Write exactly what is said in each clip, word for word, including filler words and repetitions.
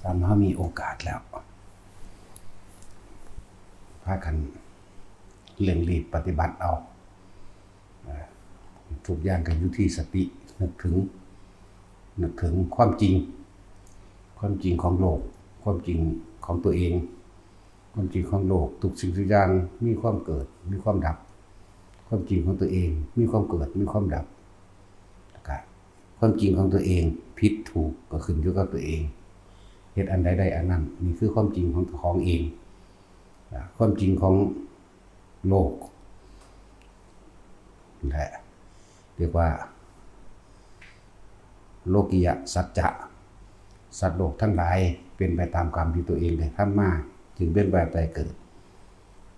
ตามเฮามีโอกาสแล้ว พากันเร่งรีบปฏิบัติเอา เอ่อ ทุกอย่างก็อยู่ที่สติ นึกถึง นึกถึงความจริง ความจริงของโลก ความจริงของตัวเอง ความจริงของโลก ทุกสิ่งทุกอย่างมีความเกิด มีความดับ ความจริงของตัวเอง มีความเกิด มีความดับ แล้วก็ความจริงของตัวเอง ผิดถูกก็ขึ้นอยู่กับตัวเอง เฮ็ดอันใดได้อันนั้น นี่คือความจริงของเจ้าของเอง อ่า ความจริงของโลก และเรียกว่าโลกิยสัจจะ สัตว์โลกทั้งหลายเป็นไปตามกรรมที่ตัวเองได้ทำมา จึงเป็นไปแต่เกิด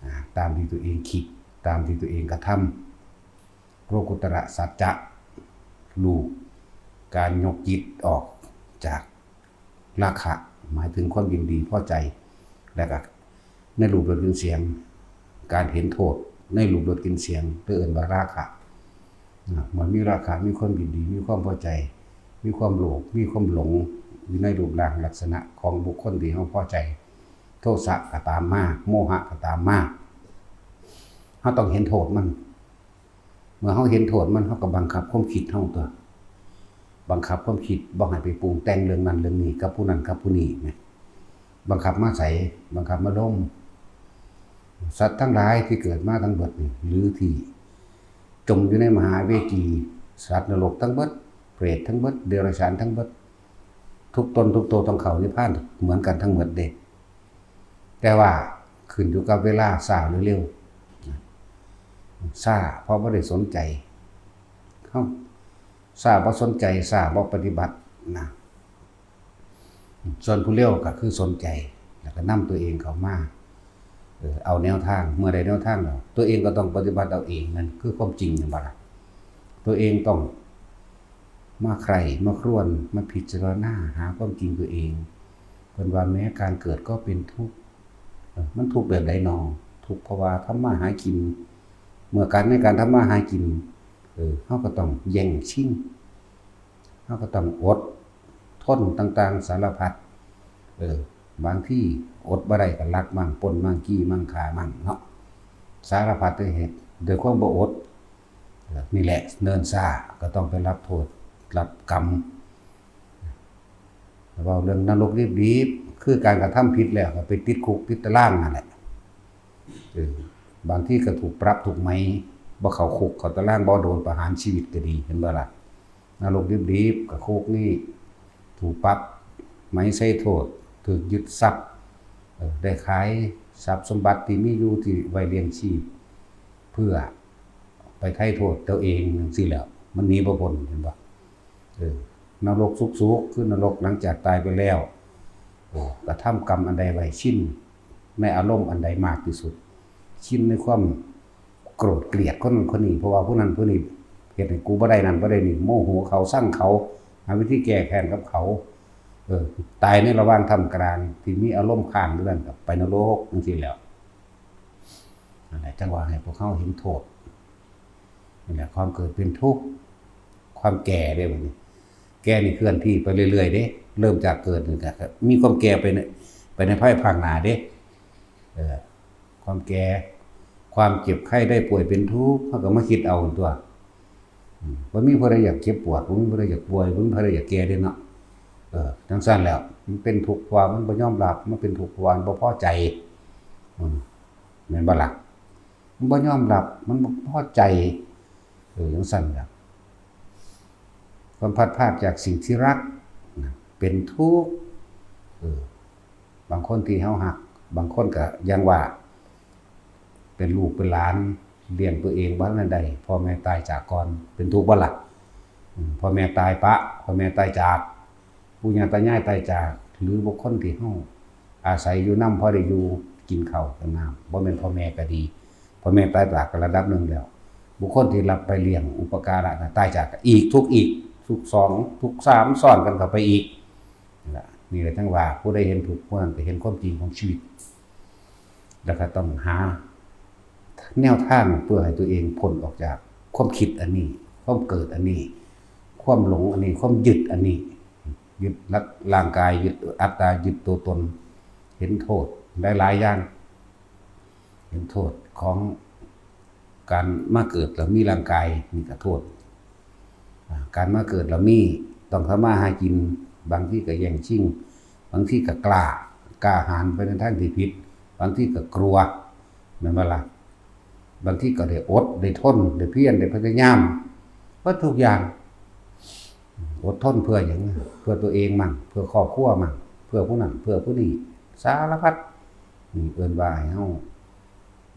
อ่า ตามที่ตัวเองคิด ตามที่ตัวเองกระทำ โลกุตระสัจจะ รู้การยกจิตออกจากราคะ หมายถึงความยินดีพอใจ และก็ในรูปรสกลิ่นเสียง การเห็นโทษในรูปรสกลิ่นเสียง เรียกว่าราคะ อ่า เมื่อมีราคะ มีความยินดี มีความพอใจ มีความโลภ มีความหลง อยู่ในรูปร่างลักษณะของบุคคลที่เฮาพอใจ โทสะก็ตามมา โมหะก็ตามมา เฮาต้องเห็นโทษมัน เมื่อเฮาเห็นโทษมัน เฮาก็บังคับความคิดเฮาตั๊ว บังคับความคิดบ่ให้ไปปรุงแต่งเรื่องนั้นเรื่องนี้กับผู้นั้นกับผู้นี้นะ บังคับมาใส บังคับมาลม สัตว์ทั้งหลายที่เกิดมาทั้งเบิดนี่ หรือที่จมอยู่ในมหาเวจี สัตว์นรกทั้งเบิด เปรตทั้งเบิด เดรัจฉานทั้งเบิด ทุกตนทุกตัวต้องเข้านิพพานเหมือนกันทั้งหมดเด้ แต่ว่าขึ้นอยู่กับเวลาช้าหรือเร็ว ช้าเพราะบ่ได้สนใจ เฮาช้าเพราะสนใจ ช้าเพราะปฏิบัตินะ ส่วนผู้เร็วก็คือสนใจ แล้วก็นำตัวเองเข้ามา เออ เอาแนวทาง เมื่อได้แนวทางแล้ว ตัวเองก็ต้องปฏิบัติเอาเอง นั่นคือความจริง แม่นบ่ล่ะ ตัวเองต้องมาใคร่ มาครวญ มาพิจารณา หาความจริงตัวเอง เพิ่นว่าแม้การเกิดก็เป็นทุกข์ เออ มันทุกข์แบบใดนอ ทุกข์เพราะว่าทำมาหากิน เมื่อการในการทำมาหากิน เออ เฮาก็ต้องแย่งชิง เฮาก็ต้องอดทนต่างๆสารพัด เออ บางทีอดบ่ได้ก็ลักมั่ง ปล้นมั่ง จี้มั่ง ฆ่ามั่งเนาะ สารพัดด้วยเหตุ ด้วยความบ่อด เออ นี่แหละเนิ่นช้าก็ต้องไปรับโทษ รับกรรม เว้าเรื่องนรกดิบๆ คือการกระทำผิดแล้วก็ไปติดคุกติดตารางนั่นแหละ เออ บางทีก็ถูกปรับถูกไหม บ่เข้าคุกเข้าตาราง บ่โดนประหารชีวิตก็ดี เห็นบ่ล่ะ นรกดิบๆ ก็คุกนี่ ถูกปรับไหมใช้โทษ ถูกยึดทรัพย์ เออ ได้ขายทรัพย์สมบัติที่มีอยู่ที่ไว้เลี้ยงชีพ เพื่อไปไถ่โทษตัวเองจั่งซี้แหล้ว มันหนีบ่พ้น เห็นบ่ เออ นรกสุกๆ คือนรกหลังจากตายไปแล้ว เออ กระทำกรรมอันใดไว้ ชินในอารมณ์อันใดมากที่สุด ชินในความโกรธเกลียดคนนั้นคนนี้ เพราะว่าผู้นั้นผู้นี้เฮ็ดให้กูบ่ได้นั่นบ่ได้นี่ โมโหเขา ซังเขา หาวิธีแก้แค้นกับเขา เออ ตายในระหว่างท่ามกลางที่มีอารมณ์ค้างอยู่นั่นก็ไปนรกจั่งซี้แหล้ว นั่นแหละ จั่งว่าให้พวกเฮาเห็นโทษ นั่นแหละ ความเกิดเป็นทุกข์ ความแก่เด้บัดนี้ แก่นี่เคลื่อนที่ไปเรื่อยๆเด้ เริ่มจากเกิดนี่ก็มีความแก่ไปใน ไปในภายภาคหน้าเด้ เออ ความแก่ ความเจ็บไข้ได้ป่วยเป็นทุกข์ เฮาก็มาคิดเอาตั๊ว อืม บ่มีผู้ใดอยากเจ็บปวด บ่มีผู้ใดอยากป่วย บ่มีผู้ใดอยากแก่เด้เนาะ เออ จั่งซั้นแล้ว มันเป็นทุกข์เพราะว่ามันบ่ยอมรับ มันเป็นทุกข์เพราะว่ามันบ่พอใจ อืม แม่นบ่ล่ะ มันบ่ยอมรับ มันบ่พอใจ เออ จั่งซั้นแหละ ความพลัดพรากจากสิ่งที่รักนะ เป็นทุกข์ เออ บางคนที่เฮาฮัก บางคนก็อย่างว่า เป็นลูกเป็นหลาน เลี้ยงตัวเองบ่ทันได้ พ่อแม่ตายจากก่อน เป็นทุกข์บ่ล่ะ อืม พ่อแม่ตายปะ พ่อแม่ตายจาก ปู่ย่าตายายตายจาก หรือบุคคลที่เฮาอาศัยอยู่นำ พอได้อยู่กินข้าวกินน้ำ บ่แม่นพ่อแม่ก็ดี พ่อแม่ตายจากก็ระดับหนึ่งแล้ว บุคคลที่รับไปเลี้ยงอุปการะน่ะ ตายจากก็อีก ทุกข์อีก ทุกข์สอง ทุกข์สาม ซ้อนกันเข้าไปอีก นั่นล่ะ นี่แหละจั่งว่าผู้ใดเห็นทุกข์ ผู้นั้นก็เห็นความจริงของชีวิต แล้วก็ต้องหาแนวทางเพื่อให้ตัวเองพ้นออกจากความคิดอันนี้ ความเกิดอันนี้ ความหลงอันนี้ ความยึดอันนี้ ยึดหลักร่างกาย ยึดอัตตา ยึดตัวตน เห็นโทษหลายๆอย่าง เห็นโทษของการมาเกิดแล้วมีร่างกาย นี่ก็โทษ อ่า การมาเกิดแล้วมีต้องทำมาหากิน บางทีก็แย่งชิง บางทีก็กล้า กล้าหาญไปในทางที่ผิด บางทีก็กลัว แม่นบ่ล่ะ บางทีก็ได้อด ได้ทน ได้เพียร ได้พยายาม เบิดทุกอย่าง อดทนเพื่อหยัง เพื่อตัวเองมั่ง เพื่อครอบครัวมั่ง เพื่อผู้นั้น เพื่อผู้นี้ สารพัด นี่เอิ้นว่าให้เฮา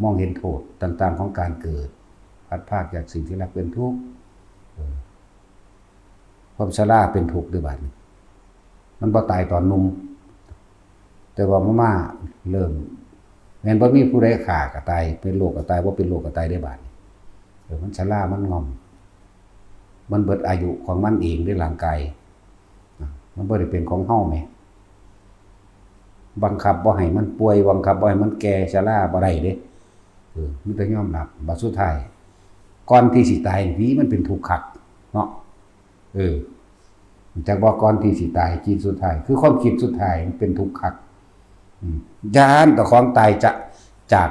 มองเห็นโทษต่างๆของการเกิด พลัดพรากจากสิ่งที่รัก เป็นทุกข์ เออ ความชราเป็นทุกข์เด้บัดนี้ มันบ่ตายตอนหนุ่ม แต่ว่ามา มาเริ่ม แม่นบ่มีผู้ใดฆ่าก็ตาย เป็นโรคก็ตาย บ่เป็นโรคก็ตายเด้บัดนี้ เออ มันชรา มันง่อม มันเบิดอายุของมันเองเด้ ร่างกาย มันบ่ได้เป็นของเฮาแหม บังคับบ่ให้มันป่วย บังคับบ่ให้มันแก่ชราบ่ได้เด้ เออ มีแต่ยอมรับ บัดสุดท้าย ก่อนที่สิตายนี่มันเป็นทุกข์คักเนาะ เออ จักบ่ ก่อนที่สิตาย จิตสุดท้าย คือความคิดสุดท้ายมันเป็นทุกข์คัก อืม ย้านเจ้าของตายจะ จาก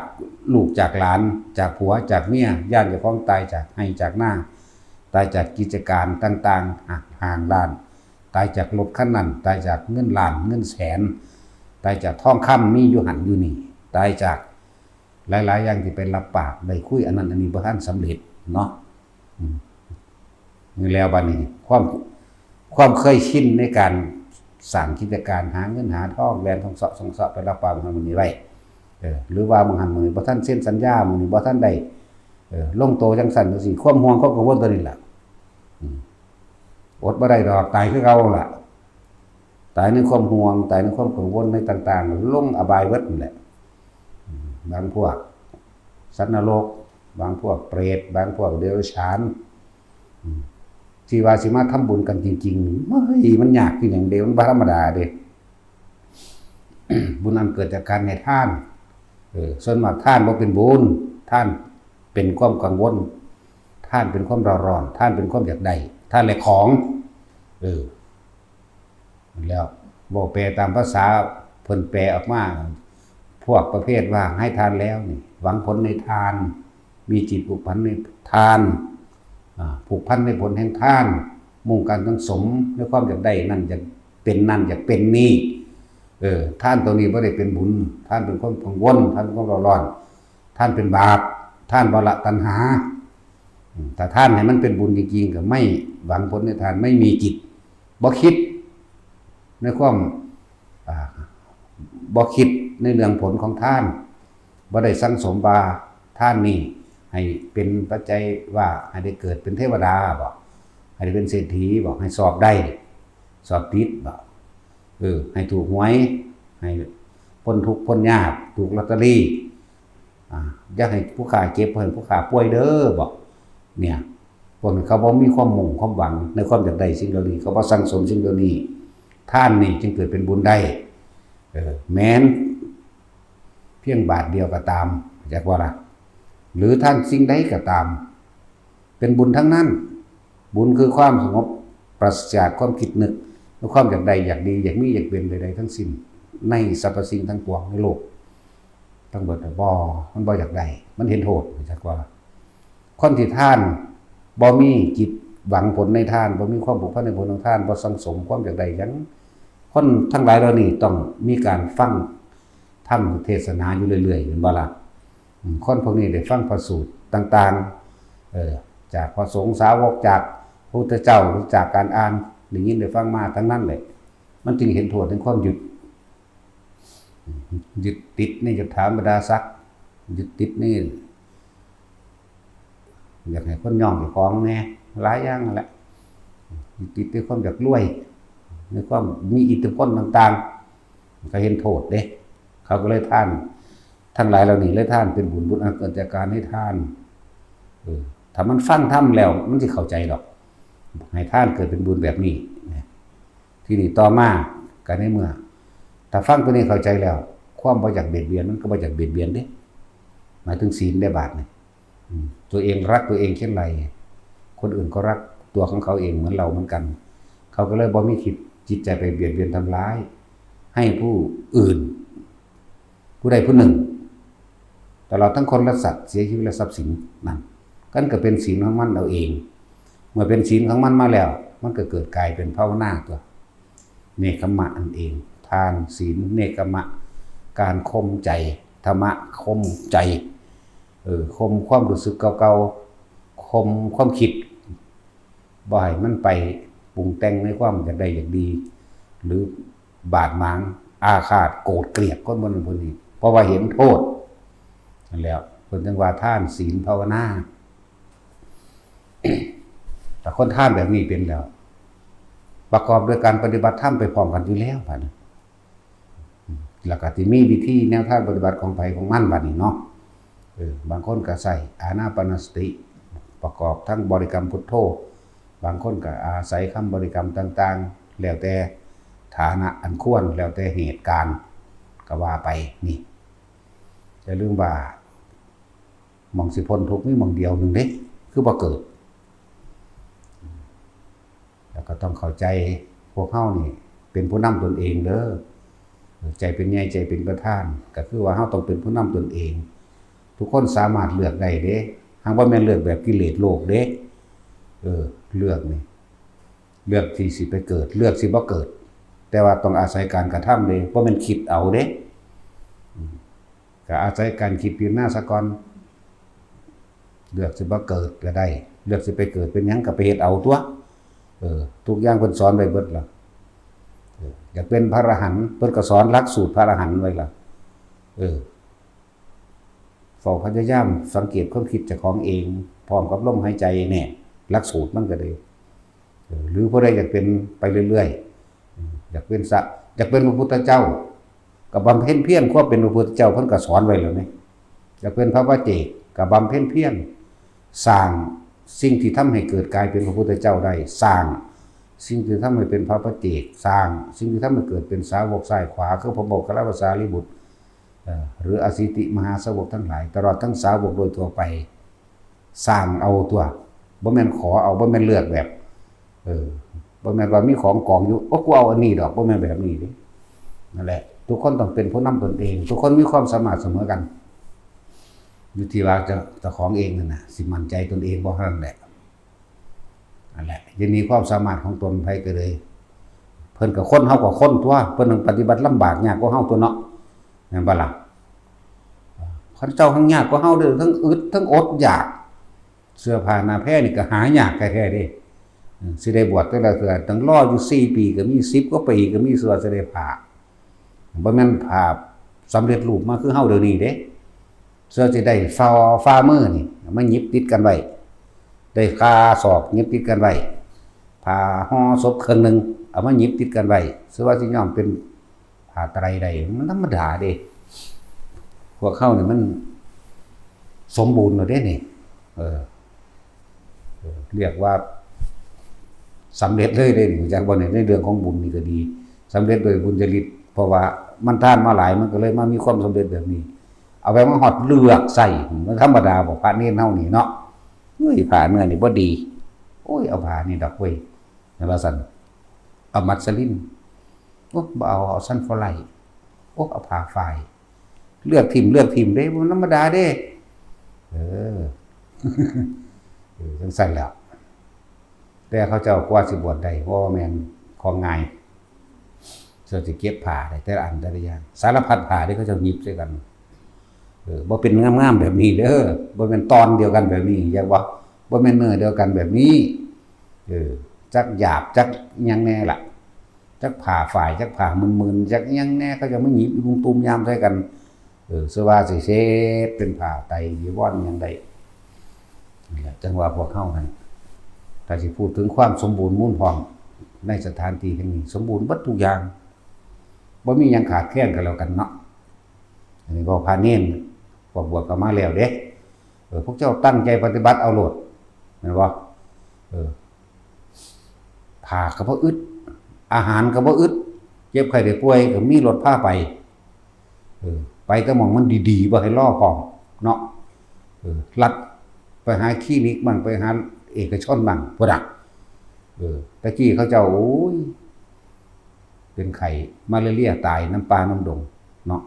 ลูกจากหลาน จากผัวจากเมีย ย้านเจ้าของตายจากไฮ่จากนา ตายจากกิจการต่างๆ ห้างร้าน ตายจากรถคันนั้น ตายจากเงินล้านเงินแสน ตายจากทองคำมีอยู่หั่นอยู่นี่ ตายจากหลายๆอย่างที่ไปรับปากได้คุยอันนั้นอันนี้บ่ทันสำเร็จเนาะ อืม นี่แล้วบัดนี้ ความ ความเคยชินในการสร้างกิจการ หาเงินหาทอง แล่นท่องเซาะท่องเซาะไปรับปากมื้อนี้ไว้ เออ หรือว่ามื้อหั้นมื้อนี้บ่ทันเซ็นสัญญา มื้อนี้บ่ทันได้ เออ ลงโตจั่งซั่นจั่งซี้ ความห่วงความกังวลตัวนี้ล่ะ อืม อดบ่ได้ดอก ตายคือเก่าล่ะ ตายในความห่วง ตายในความกังวลในต่างๆ ลงอบายเบิดนั่นแหละ อืม บางพวกสัตว์นรก บางพวกเปรต บางพวกเดรัจฉาน อืม ที่ว่าสิมาทำบุญกันจริงๆ เฮ้ย มันยากคือหยังเด้ มันบ่ธรรมดาเด้ บุญอันเกิดจากการให้ทาน เออ ส่วนมากทานบ่เป็นบุญ ทานเป็นความกังวล ทานเป็นความเร่าร้อน ทานเป็นความอยากได้ ทานแลกของ เออ แล้วเว้าแปลตามภาษาเพิ่นแปลออกมา พวกประเภทว่าให้ทานแล้วนี่ หวังผลในทาน มีจิตผูกพันในทาน อ่า ผูกพันในผลแห่งทาน มุ่งการสังสมในความอยากได้นั่น อยากเป็นนั่น อยากเป็นนี่ เออ ทานตัวนี้บ่ได้เป็นบุญ ทานเป็นความกังวล ทานเป็นความเร่าร้อน ทานเป็นบาป ทานบ่ละตัณหา อืม ถ้าทานให้มันเป็นบุญจริงๆ ก็ไม่หวังผลในทาน ไม่มีจิต บ่คิดในความ อ่า บ่คิดในเรื่องผลของทาน บ่ได้สังสมว่าทานนี้ให้เป็นปัจจัยว่าให้ได้เกิดเป็นเทวดาบ่ ให้ได้เป็นเศรษฐีบ่ ให้สอบได้ สอบติดบ่ เออ ให้ถูกหวย ให้พ้นทุกข์พ้นยาก ถูกลอตเตอรี่ อ่า อย่าให้ผู้ข้าเจ็บ ให้ผู้ข้าป่วยเด้อบ่ เนี่ย พวกนี้เขาบ่มีความมุ่งความหวังในความอยากได้สิ่งเหล่านี้ เขาบ่สั่งสมสิ่งเหล่านี้ ทานนี่จึงเกิดเป็นบุญได้ เออ แม้นเพียงบาทเดียวก็ตาม จักว่าล่ะ หรือทานสิ่งใดก็ตาม เป็นบุญทั้งนั้น บุญคือความสงบ ปราศจากความคิดนึก และความอยากได้ อยากดี อยากมี อยากเป็นใดๆทั้งสิ้น ในสรรพสิ่งทั้งปวงในโลก ทั้งเบิดน่ะบ่ มันบ่อยากได้ มันเห็นโทษ จักว่า คนที่ทาน บ่มีจิตหวังผลในทาน บ่มีความผูกพันในผลของทาน บ่สั่งสมความอยากได้หยัง คนทั้งหลายเหล่านี้ต้องมีการฟังธรรมเทศนาอยู่เรื่อยๆ แม่นบ่ล่ะ อืม คนพวกนี้ได้ฟังพระสูตรต่างๆ เอ่อ จากพระสงฆ์สาวก จากพระพุทธเจ้า หรือจากการอ่าน ได้ยินได้ฟังมาทั้งนั้นแหละ มันจึงเห็นโทษในความยึด ยึดติดในยศถาบรรดาศักดิ์ ยึดติดใน อยากให้คนยอมเจ้าของแน่ หลายอย่างนั่นแหละ ยึดติดในความอยากรวย ในความมีอิทธิพลต่างๆ เขาเห็นโทษเด้ เขาก็เลยทาน ทั้งหลายเหล่านี้เลยทานเป็นบุญ บุญอันเกิดจากการให้ทาน เออ ถ้ามันฟังธรรมแล้ว มันสิเข้าใจดอก ให้ทานเกิดเป็นบุญแบบนี้นะ ทีนี้ต่อมา ก็ในเมื่อ ถ้าฟังตัวนี้เข้าใจแล้ว ความบ่อยากเบียดเบียนมันก็บ่อยากเบียดเบียนเด้ หมายถึงศีลได้บาดนี่ อืม ตัวเองรักตัวเองเช่นไร คนอื่นก็รักตัวของเขาเองเหมือนเราเหมือนกัน เขาก็เลยบ่มีคิด จิตใจไปเบียดเบียนทำร้าย ให้ผู้อื่น ผู้ใดผู้หนึ่ง ตลอดทั้งคนและสัตว์เสียชีวิตและทรัพย์สินนั่น กันก็เป็นศีลของมันเอาเอง เมื่อเป็นศีลของมันมาแล้ว มันก็เกิดกลายเป็นภาวนาตัว เนกขมะนั่นเอง ทานศีลเนกขมะ การข่มใจ ธรรมะข่มใจ เออข่มความรู้สึกเก่าๆข่มความคิด บ่ให้มันไปปรุงแต่งในความอยากได้อยากดี หรือบาดหมางอาฆาตโกรธเกลียดคนบนคนนี้ เพราะว่าเห็นโทษนั่นแหล้วเพิ่นจึงว่าทานศีลภาวนา แต่คนทานแบบนี้เป็นแล้ว ประกอบด้วยการปฏิบัติธรรมไปพร้อมกันอยู่แล้วบัดนี้ แล้วก็ที่มีวิธีแนวทางปฏิบัติของไผของมันบัดนี้เนาะ เออบางคนก็ใส่อานาปานสติ ประกอบทั้งบริกรรมพุทโธ บางคนก็อาศัยคำบริกรรมต่างๆ แล้วแต่ฐานะอันควร แล้วแต่เหตุการณ์ ก็ว่าไปนี่ อย่าลืมว่าหม่องสิพ้นทุกข์มีหม่องเดียวหนึ่งเด้ คือบ่เกิด แล้วก็ต้องเข้าใจพวกเฮานี่เป็นผู้นำตนเองเด้อ ใจเป็นใหญ่ใจเป็นประธาน ก็คือว่าเฮาต้องเป็นผู้นำตนเอง ทุกคนสามารถเลือกได้เด้ หากว่าแม่นเลือกแบบกิเลสโลกเด้ เออ เลือกนี่ เลือกที่สิไปเกิด เลือกสิบ่เกิด แต่ว่าต้องอาศัยการกระทำเด้ บ่แม่นคิดเอาเด้ อืม ก็อาศัยการคิดพิจารณาซะก่อน เลือกสิบ่เกิดก็ได้ เลือกสิไปเกิดเป็นหยังก็ไปเฮ็ดเอาตัว เออ ทุกอย่างเพิ่นสอนไว้เบิดล่ะ เออ อยากเป็นพระอรหันต์ เพิ่นก็สอนหลักสูตรพระอรหันต์ไว้ล่ะ เออ เฝ้าพยายามสังเกตความคิดเจ้าของเอง พร้อมกับลมหายใจเนี่ย หลักสูตรมันก็เลย เออ หรือผู้ใดอยากเป็นไปเรื่อยๆ อืม อยากเป็นสะ อยากเป็นพระพุทธเจ้า ก็บำเพ็ญเพียรความเป็นพระพุทธเจ้า เพิ่นก็สอนไว้แล้วนี่ อยากเป็นพระปัจเจก ก็บำเพ็ญเพียรสร้างสิ่งที่ทำให้เกิดกลายเป็นพระพุทธเจ้าได้ สร้างสิ่งที่ทำให้เป็นพระปัจเจก สร้างสิ่งที่ทำให้เกิดเป็นสาวกซ้ายขวา คือพระโมคคัลลาภาษารีบุตร เอ่อ หรืออสิติมหาสาวกทั้งหลาย ตลอดทั้งสาวกโดยทั่วไป สร้างเอาตัว บ่แม่นขอเอา บ่แม่นเลือกแบบ เออ บ่แม่นว่ามีของกองอยู่ โอ้ กูเอาอันนี้ดอก บ่แม่นแบบนี้เด้ นั่นแหละ ทุกคนต้องเป็นผู้นำตนเอง ทุกคนมีความสามารถเสมอกัน อยู่ที่ว่าเจ้า เจ้าของเองนั่นน่ะ สิมั่นใจตนเองบ่เท่านั้นแหละ นั่นแหละ ยังมีความสามารถของตนไผก็เลย เพิ่นก็คน เฮาก็คนตัว เพิ่นต้องปฏิบัติลำบากยากกว่าเฮาตัวเนาะ แม่นบ่ล่ะ คันเจ้าแฮ่งยากกว่าเฮาเด้อ ทั้งอึดทั้งอดอยาก เสื้อผ้าหน้าแพรนี่ก็หายากแท้ๆเด้ อืม สิได้บวชแต่ละเทื่อ ต้องรออยู่สี่ปีก็มี สิบกว่าปีก็มี เสื้อสิได้ผ้า บ่แม่นผ้าสำเร็จรูปมาคือเฮาเดี๋ยวนี้เด้ เสื้อสิได้ฝ่า ฝ่ามือนี่ เอามาหยิบติดกันไว้ ได้คาศอกหยิบติดกันไว้ ผ้าห่อศพเครื่องหนึ่ง เอามาหยิบติดกันไว้ เสื้อว่าสิย้อมเป็นผ้าไตรได้ มันธรรมดาเด้ พวกเฮานี่มันสมบูรณ์แล้วเด้นี่ เออ เออ เรียกว่าสำเร็จเลยเด้นี่ จากบ่เนี่ย ในเรื่องของบุญนี่ก็ดี สำเร็จโดยบุญญาฤทธิ์ เพราะว่ามันทานมาหลาย มันก็เลยมามีความสำเร็จแบบนี้ เอาไปมาฮอดเลือกใส่ มันธรรมดาบ่ พระเณรเฮานี่เนาะ เฮ้ย ผ้าเนื้อนี่บ่ดี โอ้ย เอาผ้านี่ดอกเว้ย ว่าซั่น เอามัสลิน โอ้ บ่เอา เอาซันฟอร์ไลท์ โอ้ เอาผ้าฝ้าย เลือกถิ่ม เลือกถิ่มเด้ มันธรรมดาเด้ เออ เออ จั่งซั้นแหล้ว แต่เขาเจ้ากว่าสิบวชได้ บ่แม่นของง่าย เสื้อสิเก็บผ้าได้แต่ละอันแต่ละอย่าง สารพัดผ้าที่เขาเจ้าหยิบใส่กัน เออ บ่เป็นงามๆแบบนี้เด้อ บ่แม่นตอนเดียวกันแบบนี้ อยากว่า บ่แม่นเนื้อเดียวกันแบบนี้ เออ จักหยาบ จักหยังแน่ล่ะ จักผ้าฝ้าย จักผ้ามื่นๆ จักหยังแน่ เขาเจ้ามาหยิบลุมตุมยามใส่กัน เออ เสื้อว่าสิเช็ดเป็นผ้าไตรจีวรหยังได้ นี่แหละ จั่งว่าพวกเฮานั่น ถ้าสิพูดถึงความสมบูรณ์มูลพร้อม ในสถานที่แห่งนี้ สมบูรณ์เบิดทุกอย่าง บ่มีหยังขาดแคลนกันแล้วกันเนาะ อันนี้ก็พระเณร พวกบวชเข้ามาแล้วเด้ เออ พวกเจ้าตั้งใจปฏิบัติเอาโลด แม่นบ่ เออ ผ้าก็บ่อึด อาหารก็บ่อึด เจ็บไข้ได้ป่วยก็มีรถพาไป เออ ไปแต่หม่องมันดีๆ บ่ให้รอพร้อมเนาะ เออ รัฐไปหาคลินิกบ้าง ไปหาเอกชนบ้าง พุ้นน่ะ เออ แต่กี้เขาเจ้า โอ้ย เป็นไข้มาลาเรียตายนำป่านำดงเนาะ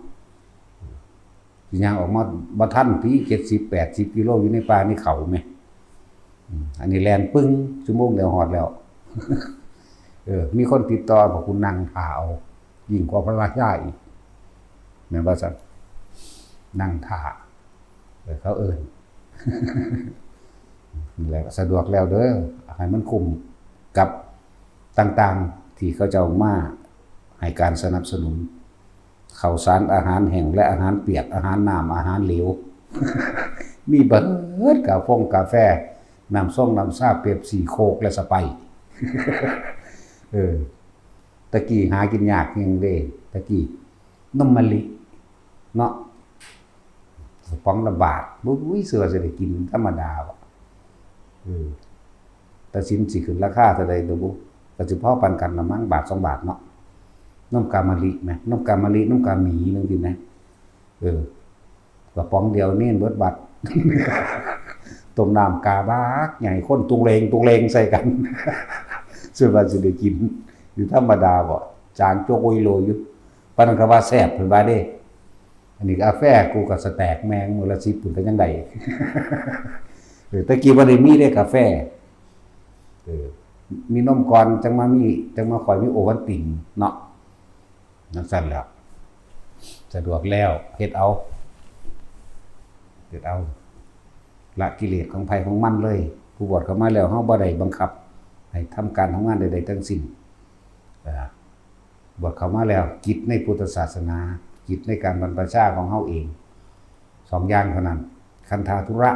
สิย่างออกมาบ่ทันติ เจ็ดสิบ แปดสิบกิโลอยู่ในป่าในเขาแหม อืม อันนี้แล่นปึ้ง ชั่วโมงเดียวฮอดแล้ว เออ มีคนติดต่อ บอกคุณนั่งท่าเอา ยิ่งกว่าพระราชาอีก แม่นบ่ซั่น นั่งท่า เออ เขาเอิ้น นี่แหละ สะดวกแล้วเด้อ ให้มันคุ้มกับต่างๆ ที่เขาเจ้ามาให้การสนับสนุน ข้าวสาร อาหารแห้งและอาหารเปียก อาหารน้ำ อาหารเหลว มีเบิด กาฟงกาแฟ น้ำส้มน้ำซา เป๊ปซี่ โค้ก และสไปร์ เออ ตะกี้หากินยากแฮงเด้ ตะกี้ นมมะลิ เนาะ กระป๋องละบาท บุ้ย เชื่อว่าสิได้กินธรรมดาบ่ เออ แต่สินสิขึ้นราคาเท่าใดตัวบุ ก็สิพอปานกันละมั้ง บาทสองบาทเนาะ นมกามะลิแหม นมกามะลิ นมกาหมีจั่งซี้แหม เออ กระป๋องเดียวเน้นเบิดวัด ต้มน้ำกาบักใหญ่ คนตุงเลงตุงเลงใส่กัน ส่วนว่าสิได้กิน อยู่ธรรมดาบ่ จางโจกโอยโลอยู่ ปานนั้นก็ว่าแซ่บเพิ่นว่าเด้ อันนี้กาแฟกูก็สแต็กแม่งมื้อละสิบพุ้นก็ยังได้ เออ แต่กี้บ่ได้มีเด้กาแฟ เออ มีนมก่อน จั่งมามี จั่งมาค่อยมีโอวัลตินเนาะ จั่งซั้นแหล้ว สะดวกแล้ว เฮ็ดเอา เฮ็ดเอา ละกิเลสของไผของมันเลย ผู้บวชเข้ามาแล้ว เฮาบ่ได้บังคับให้ทำการทำงานใดๆทั้งสิ้น เออ บวชเข้ามาแล้ว กิจในพุทธศาสนา กิจในการบรรพชาของเฮาเอง สองอย่างเท่านั้น คันธาธุระ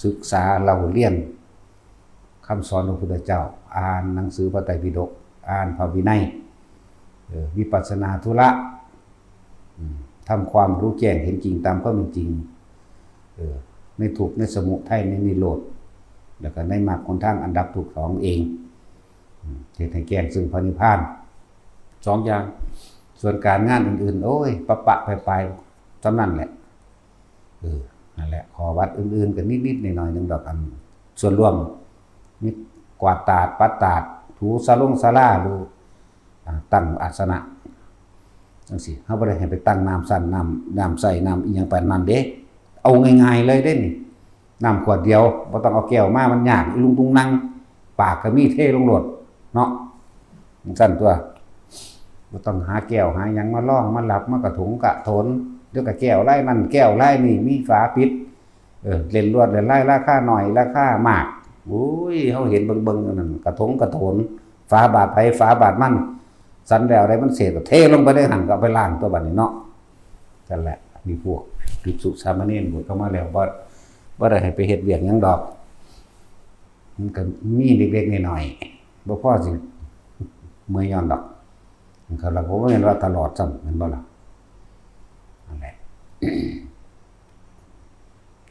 ศึกษาเล่าเรียนคำสอนของพระพุทธเจ้า อ่านหนังสือพระไตรปิฎก อ่านพระวินัย เออ วิปัสสนาธุระ อืม ทำความรู้แจ้งเห็นจริงตามความเป็นจริง เออ ในทุกข์ในสมุทัยในนิโรธ แล้วก็ในมรรคหนทางอันดับทุกข์ของเอง อืม เฮ็ดให้แจ้งซึ่งพระนิพพาน สองอย่าง ส่วนการงานอื่นๆ โอ้ย ปะปะไปไปๆ ส่ำนั้นแหละ เออ นั่นแหละ ขอวัดอื่นๆ ก็นิดๆ หน่อยๆ หนึ่งดอก อันส่วนรวม มีกวาดตาด ปัดตาด ถูศาลงศาลา หรือ อ่า ตั้งอาสนะ จั่งซี้ เฮาบ่ได้ให้ไปตั้งน้ำฉัน น้ำ น้ำใส่ น้ำอิหยังปานนั้นเด้ เอาง่ายๆ เลยเด้นี่ น้ำขวดเดียว บ่ต้องเอาแก้วมา มันยาก อีลุงตุงนัง ปากก็มี เทลงโลด เนาะ จั่งซั้นตั๊ว บ่ต้องหาแก้วหาหยังมาลอง มาหลับ มากระถงกระโถน เดี๋ยวก็แก้วลายนั่น แก้วลายนี่ มีฝาปิด เออ เล่นลวดเล่นลายราคาน้อย ราคามาก โอ้ย เฮาเห็นเบิ่งๆ นั่น กระถงกระโถน ฝาบาทไผฝาบาทมัน สันแล้วได้มันเศษก็เทลงไปในหั่น ก็เอาไปล้างตั๊วบัดนี้เนาะ นั่นแหละ มีพวกภิกษุสามเณรบวชเข้ามาแล้ว บ่ บ่ได้ให้ไปเฮ็ดเวียกหยังดอก มันก็มีเล็กๆ น้อยๆ บ่พอสิเมื่อยย้อนดอก คันละ บ่แม่นว่าตลอดซ้ำ แม่นบ่ล่ะ นั่นแหละ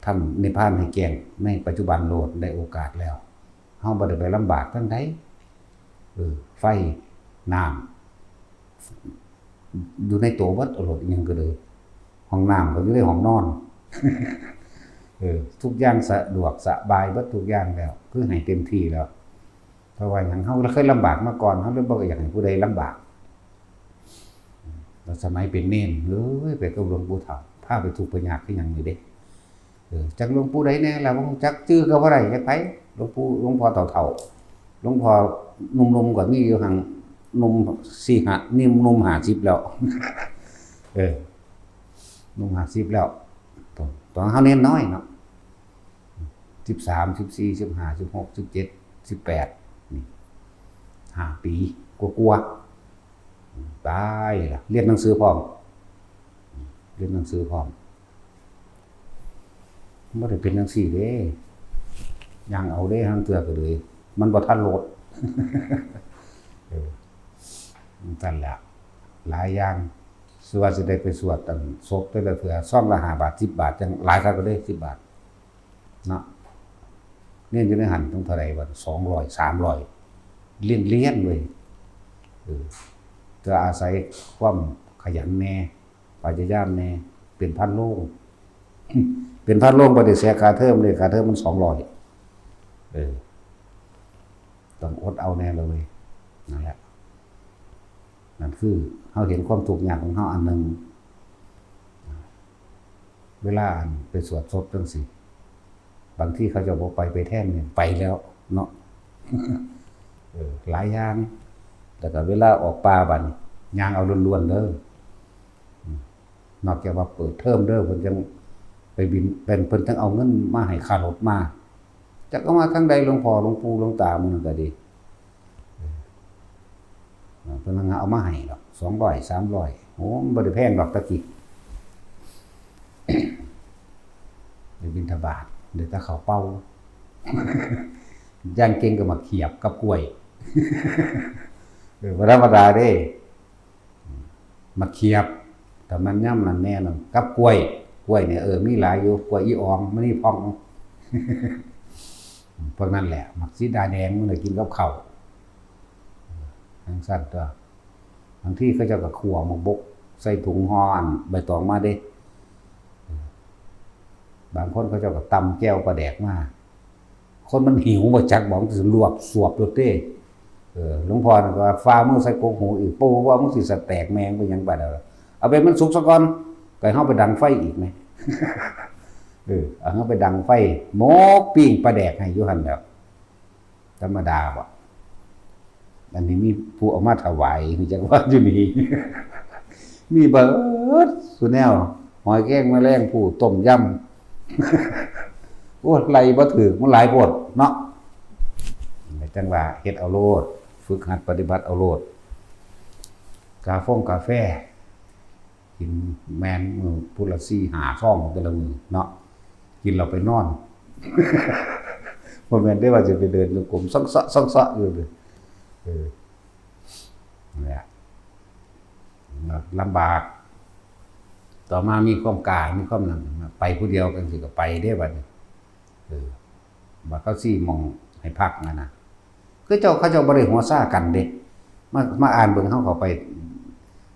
ทำนิพพานให้แจ้งในปัจจุบันโลด ได้โอกาสแล้ว เฮาบ่ได้ไปลำบากทางใด เออ ไฟ น้ำ อยู่ในตัวเบิดโลด อิหยังก็เลย ห้องน้ำก็อยู่ในห้องนอน เออ ทุกอย่างสะดวกสบายเบิดทุกอย่างแล้ว คือให้เต็มที่แล้ว เพราะว่าหยัง เฮาเคยลำบากมาก่อน เฮาเลยบ่อยากให้ผู้ใดลำบาก แล้วสมัยเป็นเณร เอ้ย ไปกับหลวงปู่เฒ่า พาไปทุกข์ไปยากคือหยังนี่เด้ เออ จักหลวงปู่ใดแน่ล่ะ บ่รู้จัก ชื่อก็บ่ได้ จักไผ หลวงปู่ หลวงพ่อเฒ่าๆ หลวงพ่อหนุ่มๆ ก็มีอยู่หั่น หนุ่มสี่ห้า นี่หนุ่มห้าสิบแล้ว เออ หนุ่มห้าสิบแล้ว ตอน ตอนเฮาเณรน้อยเนาะ สิบสาม สิบสี่ สิบห้า สิบหก สิบเจ็ด สิบแปด นี่ ห้าปีกว่าๆ ตายละ เรียนหนังสือพร้อม เรียนหนังสือพร้อม บ่ได้เป็นจั่งซี้เด้ ย่างเอาเด้ ห่างเทื่อก็เลย มันบ่ทันโลด เออ จั่งซั้นแหละ หลายอย่าง สิว่าสิได้ไปสวดอันศพแต่ละเทื่อ ซองละห้าบาท สิบบาท จั่งหลายคักก็ได้ สิบบาท เนาะ เณรอยู่ในหั่นต้องเท่าใดวะ สองร้อย สามร้อย เลี้ยนๆ เว้ย เออ ก็อาศัยความขยันแน่ พยายามแน่ เป็นพันโลง เป็นพันโลง บ่ได้เสียค่าเทอมเลย ค่าเทอมมันสองร้อย เออ ต้องอดเอาแน่เลย นั่นแหละ นั่นคือเฮาเห็นความทุกข์ยากของเฮาอันหนึ่ง เวลาอันไปสวดศพจั่งซี้ บางทีเขาเจ้าบ่ไป ไปแทนเนี่ย ไปแล้วเนาะ เออ หลายอย่าง แล้วก็เวลาออกป่าบัดนี้ ย่างเอาล้วนๆเด้อ อืม นอกจากว่าเปิดเทอมเด้อ เพิ่นจั่งไปบิณ เพิ่น เพิ่นจั่งเอาเงินมาให้ค่ารถมา จักเอามาทางใด หลวงพ่อ หลวงปู่ หลวงตา หมู่นั้นก็ดี เออ เพิ่นเอามาให้ดอก สองร้อย สามร้อย โอ้ มันบ่ได้แพงดอกตะกี้ ไปบิณฑบาต ได้แต่ข้าวเปล่า อย่างเก่งก็หมากเขียบกับกล้วย เออ บ่ธรรมดาเด้ หมากเขียบ แต่มันย่ำนั่นแน่นอน กับกล้วย กล้วยเนี่ย เออ มีหลายอยู่ กล้วยอีออง มะนี่พ่อง พวกนั้นแหละ หมากสีดาแดง มันเลยกินกับข้าว จั่งซั้นตั๊ว บางทีเขาเจ้าก็ขั่วหมากบก ใส่ถุงห่ออันใบตองมาเด้ บางคนเขาเจ้าก็ตำแจ่วปลาแดกมา คนมันหิวบ่จักบอก มันสิลวกสวบโลดเด้ เออ หลวงพ่อนั่นก็ว่า ฝ่ามือใส่กกหูอีก ปู่ว่ามึงสิสะแตกแม่งไปหยังบาดเอา เอาไปมันสุกซะก่อน ก็ให้เฮาไปดังไฟอีกแหม เออ เอาเฮาไปดังไฟ หมกปิ้งปลาแดกให้อยู่หั่นแหล้ว ธรรมดาบ่ อันนี้มีผู้เอามาถวาย รู้จักว่าอยู่นี่ มีเบิดซุแนว หอยแครงแมลงภู่ ต้มยำ โอ้ย ไล่บ่ถืก มันหลายโพดเนาะ จั่งว่าเฮ็ดเอาโลด ฝึกหัดปฏิบัติเอาโลด กาฟงกาแฟ กินแม่นมื้อพุธละสี่ห้าซองแต่ละมื้อเนาะ กินแล้วไปนอน บ่แม่นได้ว่าจะไปเดินจงกรมซ่องเซาะซ่องเซาะอยู่เด้อ เออ นั่นแหละ ลำบาก ต่อมามีความกล้า มีความนั่น ไปผู้เดียวจั่งซี้ก็ไปเด้บัดนี้ เออ บัดเขาซี้หม่องให้พักนั่นน่ะ คือเจ้า เขาเจ้าบ่ได้หัวซ่ากันเด้ มา มาอ่านเบิ่ง เฮาเข้าไป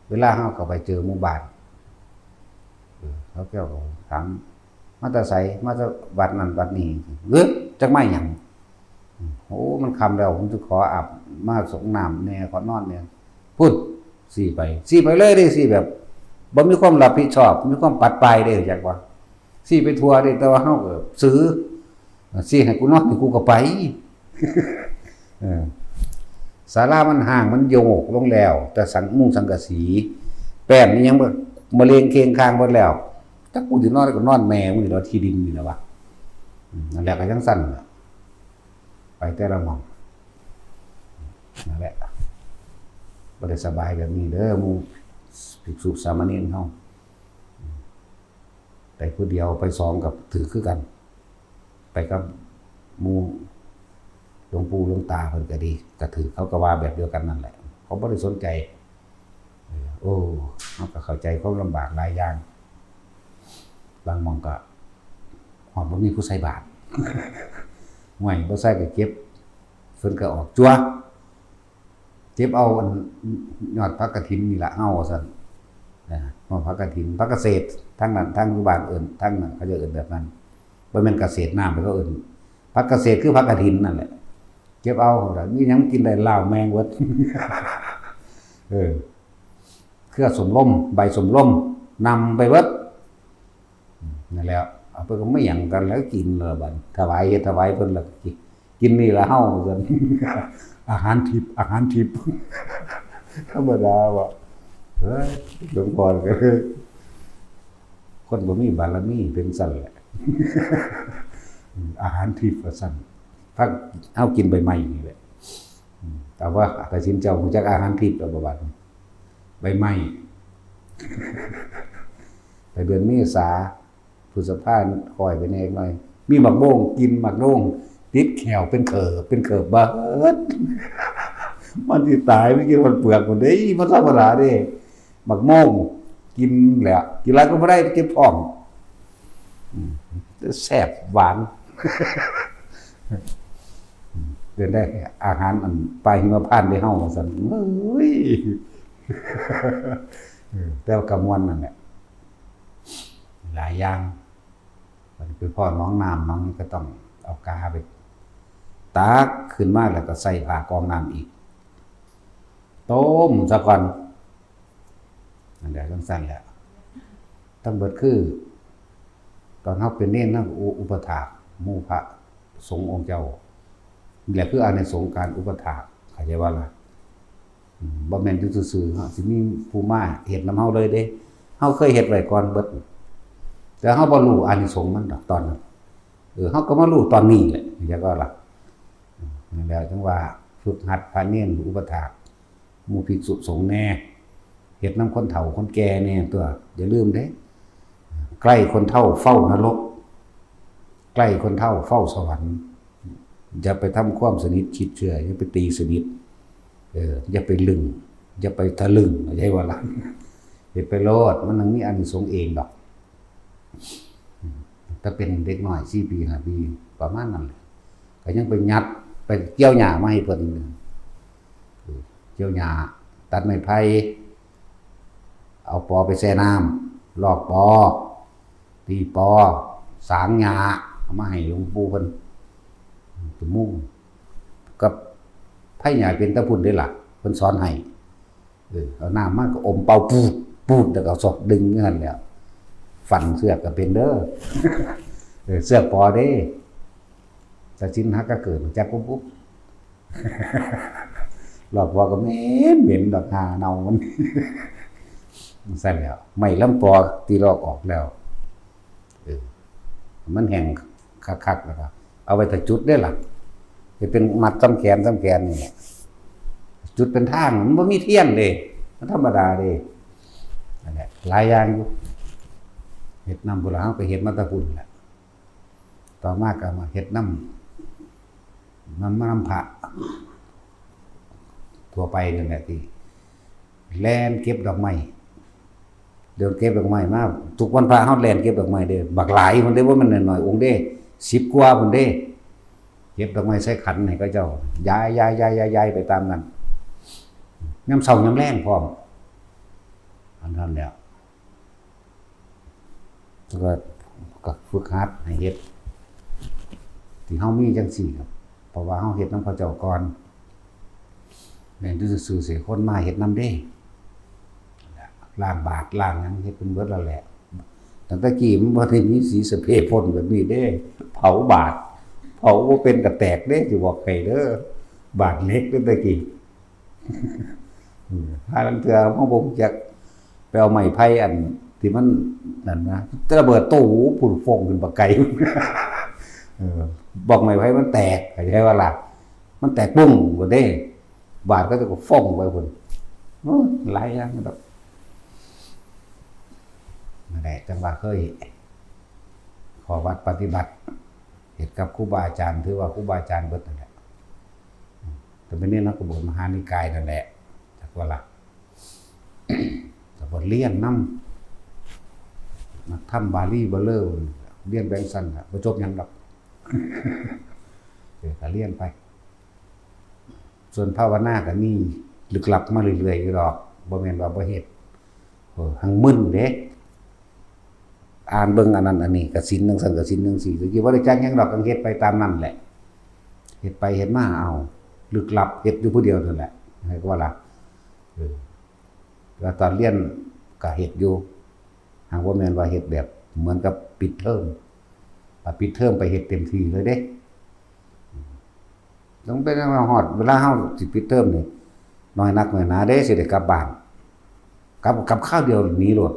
เวลาเฮาเข้าไปเจอหมู่บ้าน เออ เขาเจ้าก็ถาม มาแต่ไส มาแต่วัดนั่นวัดนี้ เอ้อ จักมาหยัง โอ้ มันค่ำแล้ว ผมจะขออาบ มาสงน้ำแหน่ ขอนอนแหน่ พุ้น ซี้ไป ซี้ไปเลยเด้ ซี้แบบ บ่มีความรับผิดชอบ บ่มีความปัดป่ายเด้ จักว่า ซี้ไปทั่วเด้ แต่ว่าเฮาก็ซื่อ ซี้ให้กูนอนนี่กูก็ไป เออ ศาลามันฮ้าง มันโยกลงแล้ว แต่สัง มุงสังกะสี แป้นนี่ยังบ่ มะเร็งเคงคางเบิดแล้ว จักกูสินอนก็นอนแม่มึงนี่ล่ะ ที่ดินนี่ล่ะวะ อืม นั่นแหละ ก็จั่งซั้นล่ะ ไปแต่ละหม่อง นั่นแหละ บ่ได้สบายแบบนี้เด้อ หมู่ภิกษุสามเณรเฮา ไปผู้เดียว ไปสองก็ถืกคือกัน ไปกับหมู่หลวงปู่หลวงตาเพิ่นก็ดี ก็ถืก เขาก็ว่าแบบเดียวกันนั่นแหละ เขาบ่ได้สนใจ เออ โอ้ เฮาก็เข้าใจความลำบากหลายอย่าง บางหม่องก็ฮอดบ่มีผู้ใส่บาตร ห้วย บ่ใส่ก็เก็บ เพิ่นก็ออกจั่ว เก็บเอาอันยอดผักกฐินนี่ล่ะ เฮาว่าซั่น นะ ยอดผักกฐิน ผักเกษตร ทางนั้น ทางอยู่บ้านเอิ้น ทางนั้นเขาจะเอิ้นแบบนั้น บ่แม่นเกษตรน้ำ เขาเอิ้น ผักเกษตรคือผักกฐินนั่นแหละ เก็บเอา มีหยังกินได้ ลาวแมงเบิด เออ เครือส้มลม ใบส้มลม นำไปเบิด นั่นแหละ เอาไปก็ไม่หยังกันแล้วกินเลยบัด ถวาย เฮ็ดถวายเพิ่นแล้วก็กิน กินนี่ละเฮาว่าซั่น อาหารทิพย์ อาหารทิพย์ ธรรมดาบ่ เฮ้ย หลวงพ่อก็เลย คนบ่มีบารมีเป็นซั่นแหละ อาหารทิพย์ว่าซั่น พัก เฮากินใบไม้นี่แหละ แต่ว่ากฐินเจ้ารู้จักอาหารทิพย์แล้วบ่บัดนี้ ใบไม้ ไปเดือนเมษา พฤษภาค่อยไปแหน่หน่อย มีหมากโมง กินหมากโมง ติดแข้วเป็นเขิบ เป็นเขิบเบิด มันสิตาย มันกินมันเปลือกมันเด้ มันธรรมดาเด้ หมากโมง กินแหละ กินหลายก็บ่ได้ เจ็บท้อง อืม แซ่บหวาน เดินได้อาหารอันปลาหิมพานต์ได้เฮาว่าซั่น เฮ้ย เออ แต่ว่าก็ม่วนนั่นแหละ หลายอย่าง มันไปพ้อหนองน้ำหนองนี้ก็ต้องเอากาไปตักขึ้นมาแล้วก็ใส่ผ้ากรองน้ำอีก ต้มซะก่อน นั่นแหละจั่งซั่นแหละ ทั้งเบิดคือ ตอนเฮาเป็นเณร เฮาก็อุ อุปถากหมู่พระสงฆ์องค์เจ้า นี่แหละคืออานิสงส์การอุปถาก เข้าใจบ่ล่ะ? อืม บ่แม่นอยู่ซื่อๆ เฮาสิมีผู้มาเฮ็ดนำเฮาเลยเด้ เฮาเคยเฮ็ดไว้ก่อนเบิด แต่เฮาบ่รู้อานิสงส์มันดอกตอนนั้น เออ เฮาก็มารู้ตอนนี้แหละ เข้าใจบ่ล่ะ? อืม นั่นแหละ จั่งว่าฝึกหัดพระเณรอุปถาก หมู่ภิกษุสงฆ์แน่ เฮ็ดนำคนเฒ่าคนแก่แน่ตั๊ว อย่าลืมเด้ ใกล้คนเฒ่าเฝ้านรก ใกล้คนเฒ่าเฝ้าสวรรค์ อย่าไปทำความสนิทชิดเชื่อ อย่าไปตีสนิท เออ อย่าไปลึง อย่าไปทะลึ่ง เข้าใจบ่ล่ะ? เฮ็ดไปโลด มันจั่งมีอานิสงส์เองดอก แต่เป็นเด็กน้อยสี่ปีห้าปี ประมาณนั้นแหละ ก็ยังไปยัด ไปเกี่ยวหญ้ามาให้เพิ่น เกี่ยวหญ้า ตัดไม้ไผ่ เอาปอไปแช่น้ำ ลอกปอ ตีปอ สางหญ้า เอามาให้หลวงปู่เพิ่น ตุ่มมุ่ง กับไผ่หญ้าเป็นตะพุ้นเด้ล่ะ เพิ่นสอนให้ เออ เอาน้ำมาก็อมเป่าปูด ปูด แล้วก็เอาซอกดึงอยู่หั่นแหละ ฟันเสือกก็เป็นเด้อ เออ เสือกปอเด้ ถ้าศีลหักก็เกิด จักปุ๊บปุ๊บ ลอกปอก็เหม็น เหม็นดอกห่าเน่ามัน จั่งซั้นแหล้ว ไม้ลำปอที่ลอกออกแล้ว เออ มันแห้งคักๆ แล้วก็เอาไว้ถ้าจุดเด้ล่ะ จะเป็นมัดส่ำแขนส่ำแขนนี่แหละ จุดเป็นทาง มันบ่มีเทียนเด้ มันธรรมดาเด้ นั่นแหละ หลายอย่างอยู่ เฮ็ดนำพุ้นล่ะ เฮาก็เฮ็ดมาแต่พุ้นแหละ ต่อมาก็มาเฮ็ดนำ นำ นำพระทั่วไปนั่นแหละ ที่แล่นเก็บดอกไม้ เดินเก็บดอกไม้มา ทุกวันพระเฮาแล่นเก็บดอกไม้เด้ บักหลายพุ้นเด้ บ่แม่นน้อยๆ องค์เด้ สิบกว่าพุ้นเด้ เก็บดอกไม้ใส่ขันให้เขาเจ้า ย้าย ย้าย ย้าย ย้าย ย้ายไปตามนั้น ยามเช้ายามแลงพร้อม อันนั้นแหละ แล้วก็ ก็ฝึกหัดให้เฮ็ด ที่เฮามีจั่งซี้ครับ เพราะว่าเฮาเฮ็ดนำเขาเจ้าก่อน แม่นอยู่ซื่อๆ เสียคนมาเฮ็ดนำเด้ ล้างบาตรล้างหยังเฮ็ดเป็นเบิดแล้วแหละ ตั้งแต่กี้มันบ่ได้มีสีสเปรย์พ่นแบบนี้เด้ เผาบาตร เผาบ่เป็นก็แตกเด้ สิบอกให้เด้อ บาตรเหล็กตั้งแต่กี้ อืม ห่าลางเทื่อเฮาบ่รู้จัก ไปเอาไม้ไผ่อันที่มันนั่นนะ ระเบิดตู้พุ้น ฟงขึ้นบักไกล เออ บอกไม้ไผ่มันแตก เข้าใจบ่ล่ะ? มันแตกปุ้งพุ้นเด้ บาตรเขาเจ้าก็ฟงไปพุ้น โอ้ย หลายอย่างดอก นั่นแหละ จั่งว่าเคยเข้าวัดปฏิบัติ เฮ็ดกับครูบาอาจารย์ ถือว่าครูบาอาจารย์เบิดนั่นแหละ แต่เป็นเณรเฮาก็บวชมหานิกายนั่นแหละ จักว่าล่ะ แต่บวชเรียนนำ นักธรรมบาลีบ่เลิก เรียนแบงสันน่ะ บ่จบหยังดอก เออ ก็เรียนไป ส่วนภาวนาก็มีลึกลับมาเรื่อยๆ อยู่ดอก บ่แม่นว่าบ่เฮ็ด เออ หังมึนเด้ อ่านเบิ่งอันนั้นอันนี้ กสิณจั่งซั้น กสิณจั่งซี้ ตะกี้บ่ได้จักหยังดอก ก็เฮ็ดไปตามนั้นแหละ เฮ็ดไปเฮ็ดมา เอ้า ลึกลับ เฮ็ดอยู่ผู้เดียวนั่นแหละ ให้ก็ว่าล่ะ เออ แล้วตอนเรียนก็เฮ็ดอยู่ หากบ่แม่นว่าเฮ็ดแบบเหมือนกับปิดเทอม ถ้าปิดเทอมไปเฮ็ดเต็มที่เลยเด้ ต้องเป็นว่าฮอดเวลาเฮาสิปิดเทอมนี่ น้อยนักน้อยหนาเด้สิได้กลับบ้าน กลับ กลับคราวเดียวหนีโลด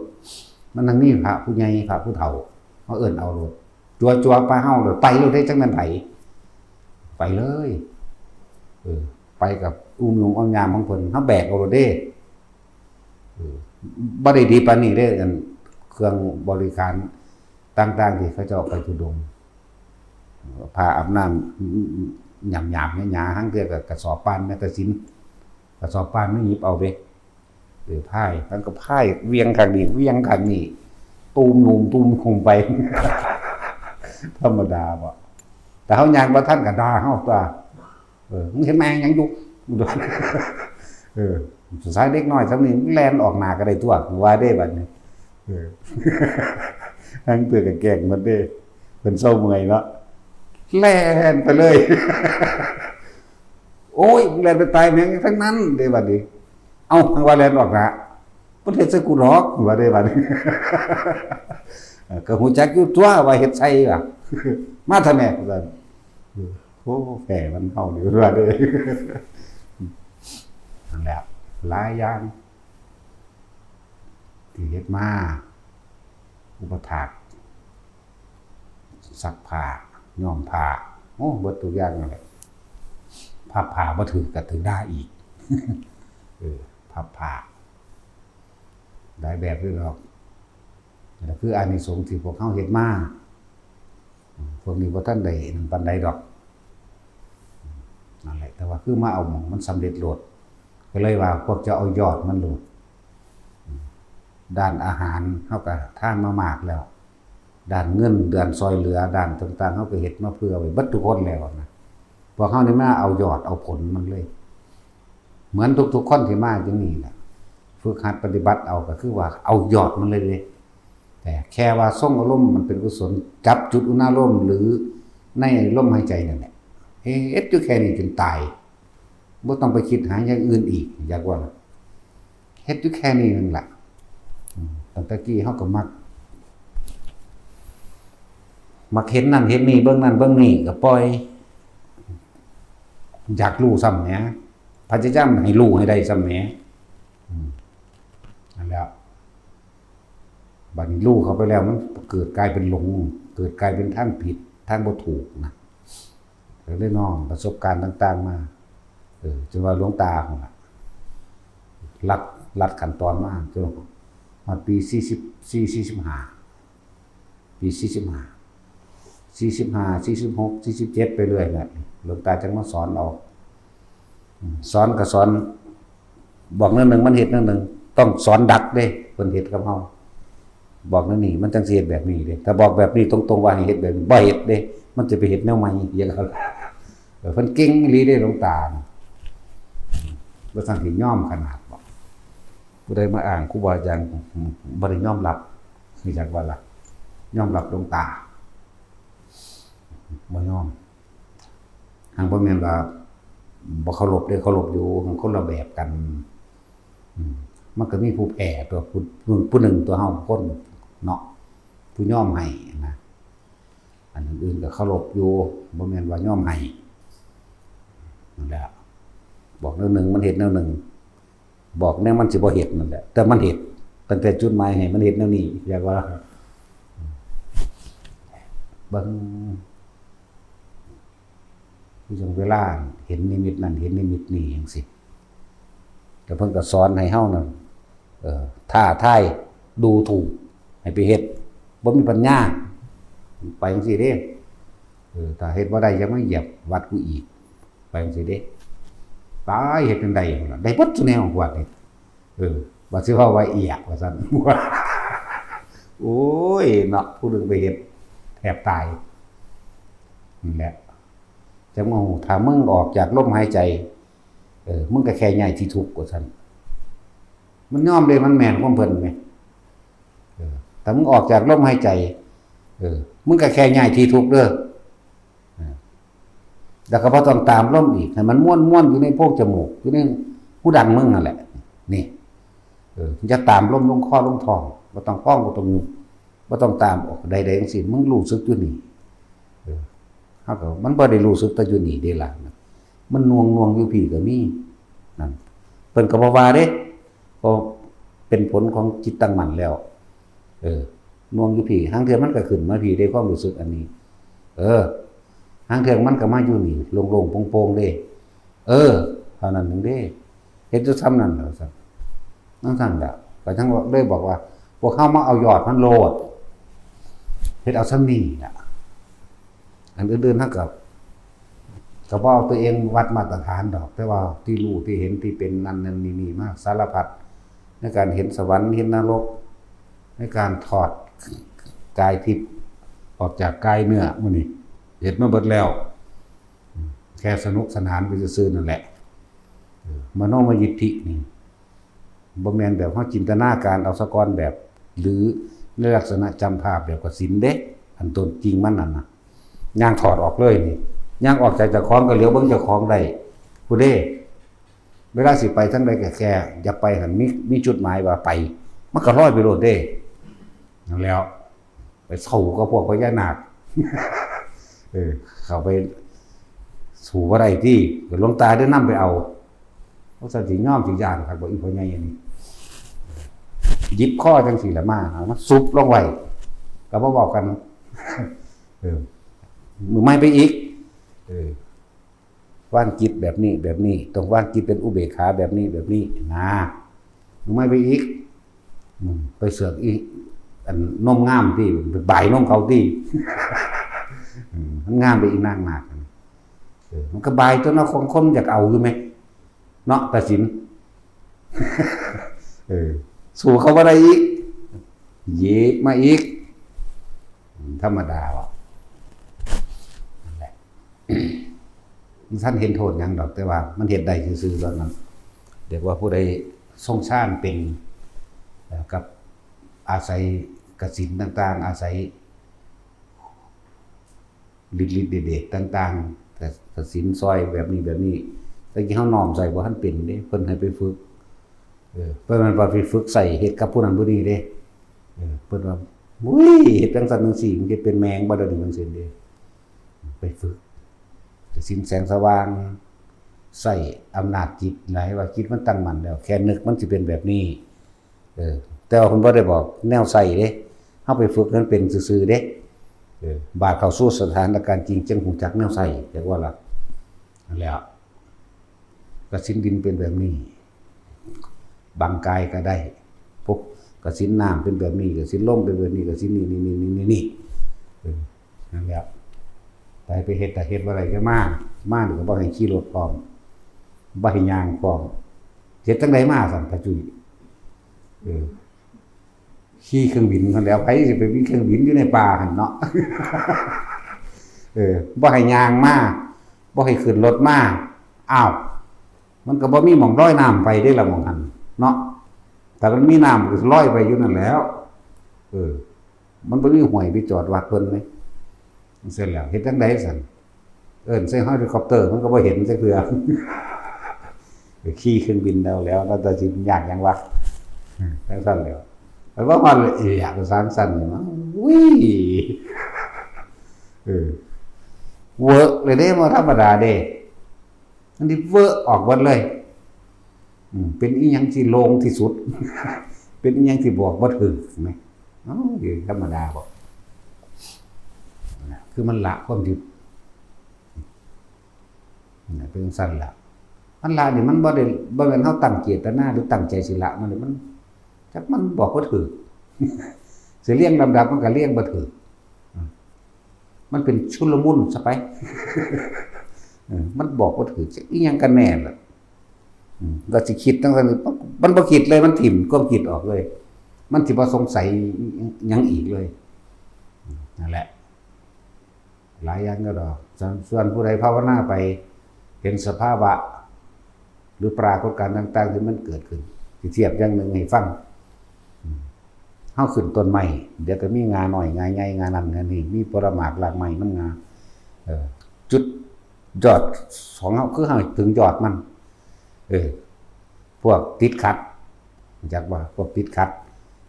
มันจั่งมีพระผู้ใหญ่ พระผู้เฒ่า มาเอิ้นเอาโลด จั่วๆ ไปเฮาโลด ไปโลดเด้ จักแม่นไผ ไปเลย เออ ไปกับอุ้มยุงอ้อมยามของเพิ่น เฮาแบกเอาโลดเด้ เออ บ่ได้ดีปานนี้เด้ อันเครื่องบริการต่างๆ ที่เขาเจ้าไปธุดงค์ ผ้าอาบน้ำหยาบๆ หยาๆ หางเทื่อก็กระสอบป่าน แม้แต่สิน กระสอบป่านไม่หยิบเอาเด้ เออ พาย มันก็พายเวียงข้างนี้ เวียงข้างนี้ ตูมหนุ่มตูมหนุ่มไป ธรรมดาบ่ แต่เฮาย่างบ่ทันก็ด่าเฮาตั๊ว เออ มึงเฮ็ดแม่งหยังอยู่ เออ สายเด็กน้อยส่ำนี้ มึงแล่นออกหน้าก็ได้ตั๊ว กูว่าเด้บัดนี้ เออ หางเทื่อก็แกล้งมันเด้ เพิ่นเซาเมื่อยเนาะ แล่นไปเลย โอ้ย มึงแล่นไปตายแม่งทั้งนั้นเด้บัดนี้ เอ้า หางว่าแล่นออกหน้า มันเฮ็ดใส่กูดอกว่าได้บัดนี้ เออก็ฮู้จักอยู่ตัวว่าเฮ็ดใส่ล่ะ มาทำไมว่าซั่น โอ้แผลมันเฮานี่ว่าเด้ นั่นแหละ หลายอย่างที่เฮ็ดมา อุปถาก ซักผ้า ย้อมผ้า โอ้เบิดทุกอย่างนั่นแหละ พับผ้าบ่ถือก็ถือได้อีก เออ พับผ้า หลายแบบเลยดอก นั่นคืออานิสงส์ที่พวกเฮาเฮ็ดมา พวกนี้บ่ทันได้นั่นปานใดดอก นั่นแหละ แต่ว่าคือมาเอาหม่องมันสำเร็จโลด ก็เลยว่าพวกจะเอายอดมันโลด ด้านอาหารเฮาก็ทานมามากแล้ว ด้านเงิน ด้านซอยเหลือ ด้านต่างๆ เฮาก็เฮ็ดมาเผื่อไว้เบิดทุกคนแล้วนะ พวกเฮานี่มาเอายอดเอาผลมันเลย เหมือนทุกๆ คนที่มาจังนี้แหละ ฝึกหัดปฏิบัติเอาก็คือว่าเอายอดมันเลยเด้ แต่แค่ว่าทรงอารมณ์มันเป็นกุศล จับจุดอุณาโลมหรือในลมหายใจนั่นแหละ เฮ็ดอยู่แค่นี้จนตาย บ่ต้องไปคิดหาอย่างอื่นอีก อยากว่า เฮ็ดอยู่แค่นี้นั่นแหละ อืม ตั้งแต่กี้เฮาก็มัก มักเห็นนั่นเห็นนี่ เบิ่งนั่นเบิ่งนี่ก็ปล่อย อยากรู้ซ้ำแหม พยายามให้รู้ให้ได้ซ้ำแหม อืม นั่นแหละ บัดนี้รู้เข้าไปแล้วมันเกิดกลายเป็นหลง เกิดกลายเป็นทางผิด ทางบ่ถูกนะ ก็เลยน้อมประสบการณ์ต่างๆ มา เออ จนว่าหลวงตาหั่นล่ะ ลัด ลัดขั้นตอนมา จนฮอดปีสี่สิบสี่ สี่สิบห้า ปีสี่สิบห้า สี่สิบห้า สี่สิบหก สี่สิบเจ็ด ไปเรื่อยน่ะ หลวงตาจังมาสอนเอา อืม สอนก็สอน บอกแนวหนึ่งมันเฮ็ดแนวหนึ่ง ต้องสอนดักเด้ เพิ่นเฮ็ดกับเฮา บอกแนวนี้มันจังสิเฮ็ดแบบนี้เด้ ถ้าบอกแบบนี้ตรงๆ ว่าให้เฮ็ดแบบนี้ บ่เฮ็ดเด้ มันจะไปเฮ็ดแนวใหม่อย่างนั้น เออ เพิ่นเก่งอีหลีเด้หลวงตา บ่ซั่นสิยอมขนาดบ่ ผู้ใดมาอ้างครูบาอาจารย์ บ่ได้ยอมรับ คือจักว่าล่ะ ยอมรับหลวงตา บ่ยอม หากบ่แม่นว่าบ่เคารพเด้ เคารพอยู่ มันคนละแบบกัน อืม มันก็มีผู้แพ้ตัว ผู้ ผู้ ผู้หนึ่งตัวเฮาคนเนาะ ผู้ยอมให้นะ อันอื่นก็เคารพอยู่ บ่แม่นว่ายอมให้ นั่นแหละ บอกแนวหนึ่งมันเฮ็ดแนวหนึ่ง บอกแนวมันสิบ่เฮ็ดนั่นแหละ แต่มันเฮ็ด ตั้งแต่จุดหมายให้มันเฮ็ดแนวนี้ อยากว่า เบิ่ง คือจั่งเวลาเห็นนิมิตนั่นเห็นนิมิตนี่จั่งซี้ แล้วเพิ่นก็สอนให้เฮานั่น เออ ท้าทาย ดูถูก ให้ไปเฮ็ด บ่มีปัญญา ไปจั่งซี้เด้ เออ ถ้าเฮ็ดบ่ได้อย่ามาเหยียบวัดกูอีก ไปจั่งซี้เด้ ตาย เฮ็ดจั่งใด๋หั่นล่ะ ได้เบิดซุแนววัดนี่ เออ บัดสิเว้าว่าเอียกว่าซั่น โอ้ย เนาะ ผู้หนึ่งไปเฮ็ดแทบตาย นั่นแหละ จั่งว่า ถ้ามึงออกจากลมหายใจ เออ มึงก็แค่ย้ายที่ทุกข์ว่าซั่น มันยอมเด้ มันแม่นความเพิ่นแหม เออ ถ้ามึงออกจากลมหายใจ เออ มึงก็แค่ย้ายที่ทุกข์เด้อ เออ แล้วก็บ่ต้องตามลมอีก ให้มันม้วนๆ อยู่ในโพรงจมูก อยู่ในหูดังมึงนั่นแหละ นี่ เออ อย่าตามลมลงคอลงท้อง บ่ต้องพอง บ่ต้องยุบ บ่ต้องตามออกใดๆ ทั้งสิ้น มึงรู้สึกอยู่นี่ เออ เฮาก็ มันบ่ได้รู้สึกแต่อยู่นี่เด้ล่ะ มันหน่วงๆ อยู่พี้ก็มี นั่น เพิ่นก็บ่ว่าเด้ เพราะเป็นผลของจิตตั้งมั่นแล้ว เออ หน่วงอยู่พี้ หางเทื่อมันก็ขึ้นมาพี้ได้ความรู้สึกอันนี้ เออ หางเทื่อมันก็มาอยู่นี่ โล่งๆ โปร่งๆ เด้ เออ เท่านั้นหนึ่งเด้ เฮ็ดอยู่ส่ำนั่นแหละ ว่าซั่น นั่นซั่นแหละ ก็จั่งเลยบอกว่า พวกเฮามาเอายอดมันโลด เฮ็ดเอาส่ำนี้ล่ะ อันอื่นๆ เฮาก็ ก็บ่เอาตัวเองวัดมาตรฐานดอก แต่ว่าที่รู้ที่เห็นที่เป็นนั่นนั่นนี่นี่มาสารพัด ในการเห็นสวรรค์เห็นนรก ในการถอดกายทิพย์ออกจากกายเนื้อหมู่นี้ เฮ็ดมาเบิดแล้ว แค่สนุกสนานไปซื่อๆ นั่นแหละ เออ มโนมยิทธินี่ บ่แม่นแบบเฮาจินตนาการเอาซะก่อนแบบ หรือในลักษณะจำภาพแบบกสิณเด้ อันต้นจริงมันนั่นน่ะ ย่างถอดออกเลยนี่ ย่างออกจากเจ้าของก็เหลียวเบิ่งเจ้าของได้ ผู้เด้ เวลาสิไปทางใดก็แค่ อย่าไปหั่น มี มีจุดหมายว่าไป มันก็ลอยไปโลดเด้ นั่นแหล้ว ไปสู้กับพวกพญานาค เออ เข้าไปสู้บ่ได้ติ ก็หลวงตาได้นำไปเอา ว่าซั่นสิยอมสิย้านคักบ่ อีพ่อใหญ่อันนี้ หยิบคอจั่งซี้ล่ะมา เอามาซุบลงไว้ ก็บ่เว้ากัน เออ มื้อใหม่ไปอีก เออ วางจิตแบบนี้ แบบนี้ ต้องวางจิตเป็นอุเบกขาแบบนี้ แบบนี้นะ มื้อใหม่ไปอีก อืม ไปเสือกอี อันนมงามติ ไปบายนมเขาติ อืม มันงามไปอีนางนาค เออ มันก็บายตั๊วเนาะ ของคนอยากเอาอยู่แหม เนาะ ตาสิน เออ สู้เขาบ่ได้อีก หยิบมาอีก ธรรมดาว่ะ นั่นแหละ มันท่านเห็นโทษหยังดอก แต่ว่ามันเฮ็ดได้ซื่อๆ ตอนนั้น เรียกว่าผู้ใดทรงฌานเป็น เอ่อ กับอาศัยกสิณต่างๆ อาศัยฤทธิ์ๆ เดชๆ ต่างๆ แต่กสิณซอยแบบนี้แบบนี้ แต่กี้เฮาน้อมใส่บ่ทันเป็นเด้ เพิ่นให้ไปฝึก เออ เพิ่นมันว่าไปฝึกใส่เฮ็ดกับผู้นั้นผู้นี้เด้ เออ เพิ่นว่า "อุ้ย เฮ็ดจั่งซั่นจั่งซี้ มันสิเป็นแมงบ่เดี๋ยวนี้" จั่งซี้เด้ ไปฝึก กสิณแสงสว่าง ใส่อำนาจจิตหลาย ว่าจิตมันตั้งมั่นแล้ว แค่นึกมันสิเป็นแบบนี้ เออ แต่ว่าเพิ่นบ่ได้บอกแนวใส่เด้ เฮาไปฝึกให้มันเป็นซื่อๆ เด้ เออ บาดเข้าสู่สถานการณ์จริง จั่งฮู้จักแนวใส่ จักว่าล่ะ นั่นแหละ กสิณดินเป็นแบบนี้ บังกายก็ได้ พวกกสิณน้ำเป็นแบบนี้ กสิณลมเป็นแบบนี้ กสิณนี่ นี่ นี่ นี่ นี่ นี่ เออ นั่นแหละ ไป ไปเฮ็ด แต่เฮ็ดบ่ได้ก็มา มานี่ก็บ่ให้ขี่รถพร้อม บ่ให้ย่างพร้อม เฮ็ดจั่งใดมาซั่น ตาจุ้ย เออ ขี่เครื่องบินซั่นแหล้ว ไผสิไปบินเครื่องบินอยู่ในป่าหั่นเนาะ เออ บ่ให้ย่างมา บ่ให้ขึ้นรถมา อ้าว มันก็บ่มีหม่องลอยน้ำไปเด้ล่ะหม่องหั่นเนาะ ถ้ามันมีน้ำก็ลอยไปอยู่นั่นแหล้ว เออ มันบ่มีห้วยไปจอดวัดเพิ่นเลย เสร็จแล้ว เฮ็ดจั่งใดซั่น เอิ้นใส่เฮลิคอปเตอร์ มันก็บ่เห็นจักเทื่อ ไปขี่เครื่องบินเอาแล้ว แล้วแต่สิยากหยังวะ อืม จั่งซั่นแหล้ว ไปว่าฮอดเลย เอีย ก็สร้างสรรค์นี่เนาะ อุ้ย เออ เวิร์กเลยเด้ บ่ธรรมดาเด้ มันสิเวิร์กออกเบิดเลย อืม เป็นอีหยังที่โล่งที่สุด เป็นอีหยังที่บอกบ่ถูกนะ เอ้า อยู่ธรรมดาบ่ นะ คือมันละความยึด นะ เป็นจั่งซั่นล่ะ มันละนี่มันบ่ได้ บ่แม่นเฮาตั้งเจตนาหรือตั้งใจสิละมัน มัน จักมันบอกบ่ถูก สิเรียงลำดับมันก็เรียงบ่ถูก อืม มันเป็นชุลมุนซะไป เออ มันบอกบ่ถูก จักอีหยังกันแน่ล่ะ อืม ก็สิคิดจั่งซั่น มันบ่คิดเลย มันถิ่มความคิดออกเลย มันสิบ่สงสัยหยังอีกเลย อืม นั่นแหละ หลายอย่างก็ดอก ส่วน ส่วนผู้ใดภาวนาไป เห็นสภาวะ หรือปรากฏการณ์ต่างๆ ที่มันเกิดขึ้น สิเทียบอย่างหนึ่งให้ฟัง อืม เฮาขึ้นต้นไม้ เดี๋ยวก็มีงาน้อย งาใหญ่ งานั่น งานี่ มีผลหมากรากไม้มันงา เออ จุดยอดของเฮา คือเฮาถึงยอดมัน เออ พวกติดขัด รู้จักบ่ พวกติดขัด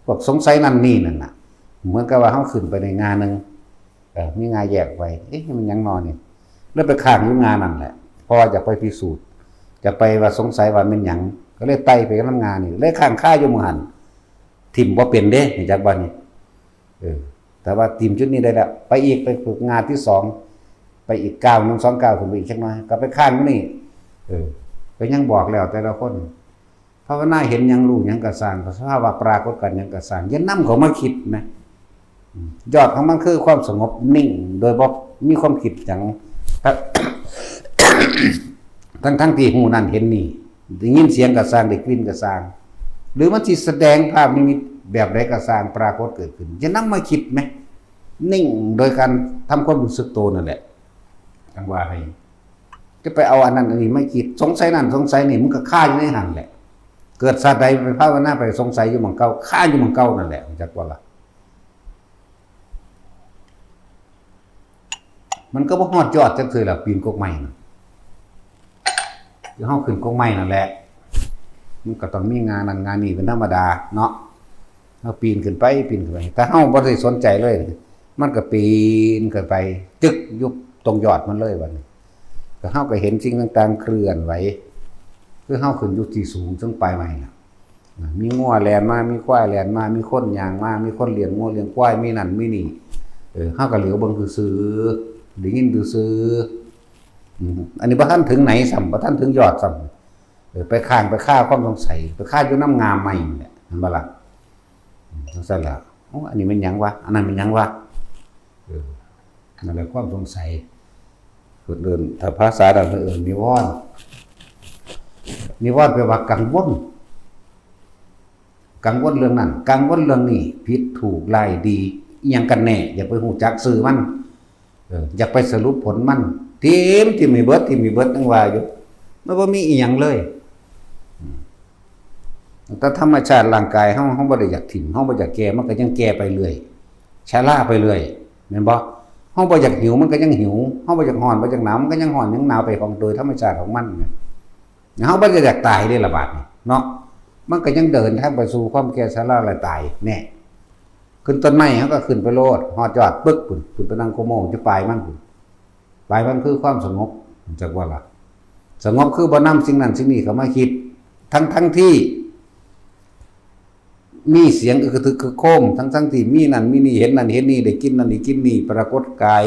พวกสงสัยนั่นนี่นั่นน่ะ เหมือนกับว่าเฮาขึ้นไปในงาหนึ่ง เออ มีงาแยกไป เอ๊ะ มันหยังน้อนี่ แล้วไปค้างอยู่งานั่นแหละ เพราะว่าอยากไปพิสูจน์ จะไปว่าสงสัยว่ามันหยัง ก็เลยไต่ไปกับงานี่ เลยค้างคาอยู่หม่องหั่น ถิ่มบ่เป็นเด้ รู้จักบ่นี่ เออ แต่ว่าถิ่มจุดนี้ได้แล้ว ไปอีก ไปฝึกงาที่สอง ไปอีกก้าวหนึ่งสองก้าวขึ้นไปอีกจักหน่อย ก็ไปค้างอยู่นี่ เออ ก็ยังบอกแล้วแต่ละคน ภาวนาเห็นหยังรู้หยังก็ซ่าง สภาวะปรากฏการณ์หยังก็ซ่าง อย่านำเข้ามาคิดนะ อืม ยอดของมันคือความสงบนิ่ง โดยบ่มีความคิดหยัง ทั้งๆที่ฮู้นั่นเห็นนี่ ได้ยินเสียงก็ซ่าง ได้กลิ่นก็ซ่าง หรือมันสิแสดงภาพนิมิตแบบใดก็ซ่าง ปรากฏเกิดขึ้น อย่านำมาคิดแหม นิ่งโดยการทำความรู้สึกตัวนั่นแหละ จั่งว่าให้ จะไปเอาอันนั้นอันนี้มาคิด สงสัยนั่นสงสัยนี่ มันก็คาอยู่ในหั่นแหละ เกิดชาติใดไปภาวนาไปสงสัยอยู่หม่องเก่า คาอยู่หม่องเก่านั่นแหละ รู้จักบ่ล่ะ มันก็บ่ฮอดยอดจักเทื่อล่ะ ปีนกกไม้น่ะ คือเฮาขึ้นกกไม้นั่นแหละ มันก็ต้องมีงานั่นงานี่เป็นธรรมดาเนาะ เฮาปีนขึ้นไป ปีนขึ้นไป ถ้าเฮาบ่ได้สนใจเลย มันก็ปีนขึ้นไป จึก อยู่ตรงยอดมันเลยบัดนี้ ก็เฮาก็เห็นสิ่งต่างๆเคลื่อนไหว คือเฮาขึ้นอยู่ที่สูงเทิงปลายไม้น่ะ มีงัวแล่นมา มีควายแล่นมา มีคนย่างมา มีคนเลี้ยงงัวเลี้ยงควาย มีนั่นมีนี่ เออ เฮาก็เหลียวเบิ่งซื่อๆ ได้ยินซื่อๆ อืม อันนี้บ่ทันถึงไหนซ้ำ บ่ทันถึงยอดซ้ำ เออ ไปค้างไปคาความสงสัย ไปคาอยู่นำง่าไม้นี่แหละ เห็นบ่ล่ะ อืม จั่งซั้นล่ะ โอ้ อันนี้แม่นหยังวะ อันนั้นแม่นหยังวะ เออ นั่นแหละความสงสัย เพิ่นเอิ้น ถ้าภาษาดั้งเดิมเอิ้นนิวรณ์ นิวรณ์แปลว่ากังวล กังวลเรื่องนั้น กังวลเรื่องนี้ ผิดถูกร้ายดี อิหยังกันแน่ อยากไปฮู้จักชื่อมัน เออ อยากไปสรุปผลมัน ถิ่ม ถิ่มให้เบิด ถิ่มให้เบิด ยังว่าอยู่ มันบ่มีอิหยังเลย อืม แต่ธรรมชาติร่างกายเฮา เฮาบ่ได้อยากถิ่ม เฮาบ่อยากแก่ มันก็ยังแก่ไปเรื่อย ชราไปเรื่อย แม่นบ่ เฮาบ่อยากหิว มันก็ยังหิว เฮาบ่อยากร้อน บ่อยากหนาว มันก็ยังร้อน ยังหนาวไปของโดยธรรมชาติของมันไง เฮาบ่ได้อยากตายเด้ล่ะบาดนี้เนาะ มันก็ยังเดินทางไปสู่ความแก่ชราและตายแน่ ขึ้นต้นไม้เฮาก็ขึ้นไปโลด ฮอดยอดปึ๊กพุ้น พุ้นไปนั่งโคโมอยู่ปลายมันพุ้น ปลายมันคือความสงบ จักว่าล่ะ สงบคือบ่นำสิ่งนั้นสิ่งนี้เข้ามาคิด ทั้งๆที่ มีเสียงอึกกระทึกครึกโครม ทั้งๆที่มีนั่นมีนี่ เห็นนั่นเห็นนี่ ได้กินนั่นได้กินนี่ ปรากฏกาย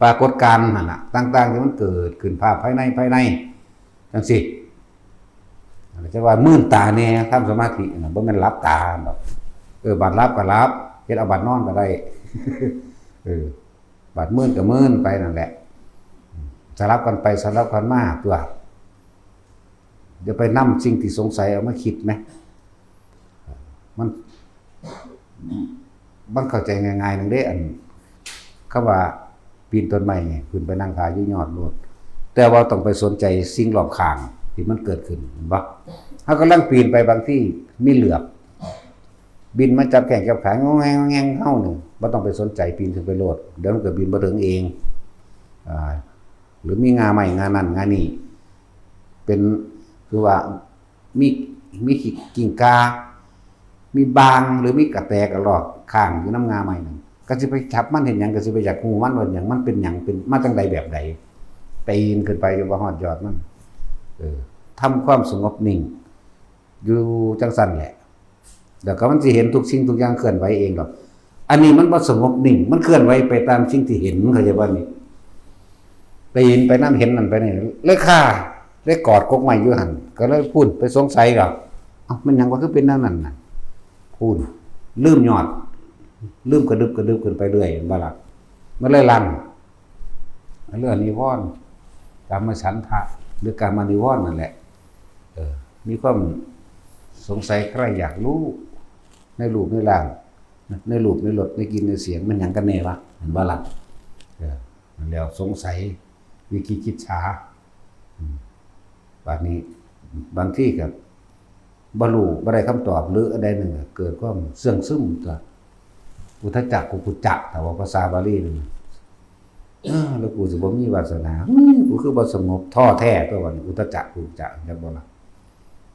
ปรากฏการณ์นั่นน่ะ ต่างๆที่มันเกิดขึ้น ภาพภายใน ภายใน จังซี้ จะว่ามื่นตาแน่ ทำสมาธิน่ะ บ่แม่นหลับตาดอก เออ บัดหลับก็หลับ เฮ็ดเอาบัดนอนก็ได้ เออ บัดมื่นก็มื่นไปนั่นแหละ สลับกันไปสลับกันมาตั๊ว อย่าไปนำสิ่งที่สงสัยเอามาคิดนะ มัน มันเข้าใจง่ายๆหนึ่งเด้ อัน คำว่าปีนต้นไม้นี่ ขึ้นไปนั่งถ่าอยู่ยอดโลด แต่ว่าต้องไปสนใจสิ่งรอบข้างที่มันเกิดขึ้น เห็นบ่ เฮากำลังปีนไป บางทีมีเหลือบ บินมาจับแข้งจับขางองแงงงองแงงเฮานี่ บ่ต้องไปสนใจ ปีนขึ้นไปโลด เดี๋ยวมันก็บินบ่ถึงเอง อ่า หรือมีง่าไม้ง่านั่นง่านี่ เป็น คือว่า มี มีกิ่งก่า มีบาง หรือมีกระแตกระรอกค้างอยู่นำง่าไม้นั่น ก็สิไปจับมันเฮ็ดหยัง ก็สิไปอยากฮู้มันว่าหยัง มันเป็นหยัง เป็นมาจั่งใดแบบใด ปีนขึ้นไปจนว่าฮอดยอดมัน เออ ทำความสงบนิ่ง อยู่จั่งซั้นแหละ แล้วก็มันสิเห็นทุกสิ่งทุกอย่างเคลื่อนไหวเองดอก อันนี้มันบ่สงบนิ่ง มันเคลื่อนไหวไปตามสิ่งที่เห็น เข้าใจบ่นี่ ไปเห็นไปนำ เห็นนั่นไปนี่ เลยคา เลยกอดกกไม้อยู่หั่น ก็เลยพู้นไปสงสัยดอก เอ้า มันหยังวะ คือเป็นแนวนั้นน่ะ พู้น ลืมยอด ลืมกระดึบกระดึบขึ้นไปเรื่อย เห็นบ่ล่ะ มันเลยลัน เรื่องนิวรณ์ กามฉันทะ หรือกามนิวรณ์นั่นแหละ เออ มีความสงสัยใคร่อยากรู้ ในรูปในร่าง ในรูปในรส ในกลิ่นในเสียง มันหยังกันแน่วะ เห็นบ่ล่ะ เออ นั่นแหล้วสงสัย วิจิกิจฉา อืม บาดนี้ บางทีก็บ่รู้ บ่ได้คำตอบ หรืออันใดหนึ่งก็เกิดความเสื่องซึมตั๊ว อุทธัจจะกุกุจจะ ถ้าว่าภาษาบาลีนั่นน่ะ เออ แล้วกูสิบ่มีวาสนา อืม กูคือบ่สงบ ท้อแท้ตั๊วบัดนี้ อุทธัจจะกุกุจจะ จักบ่ล่ะ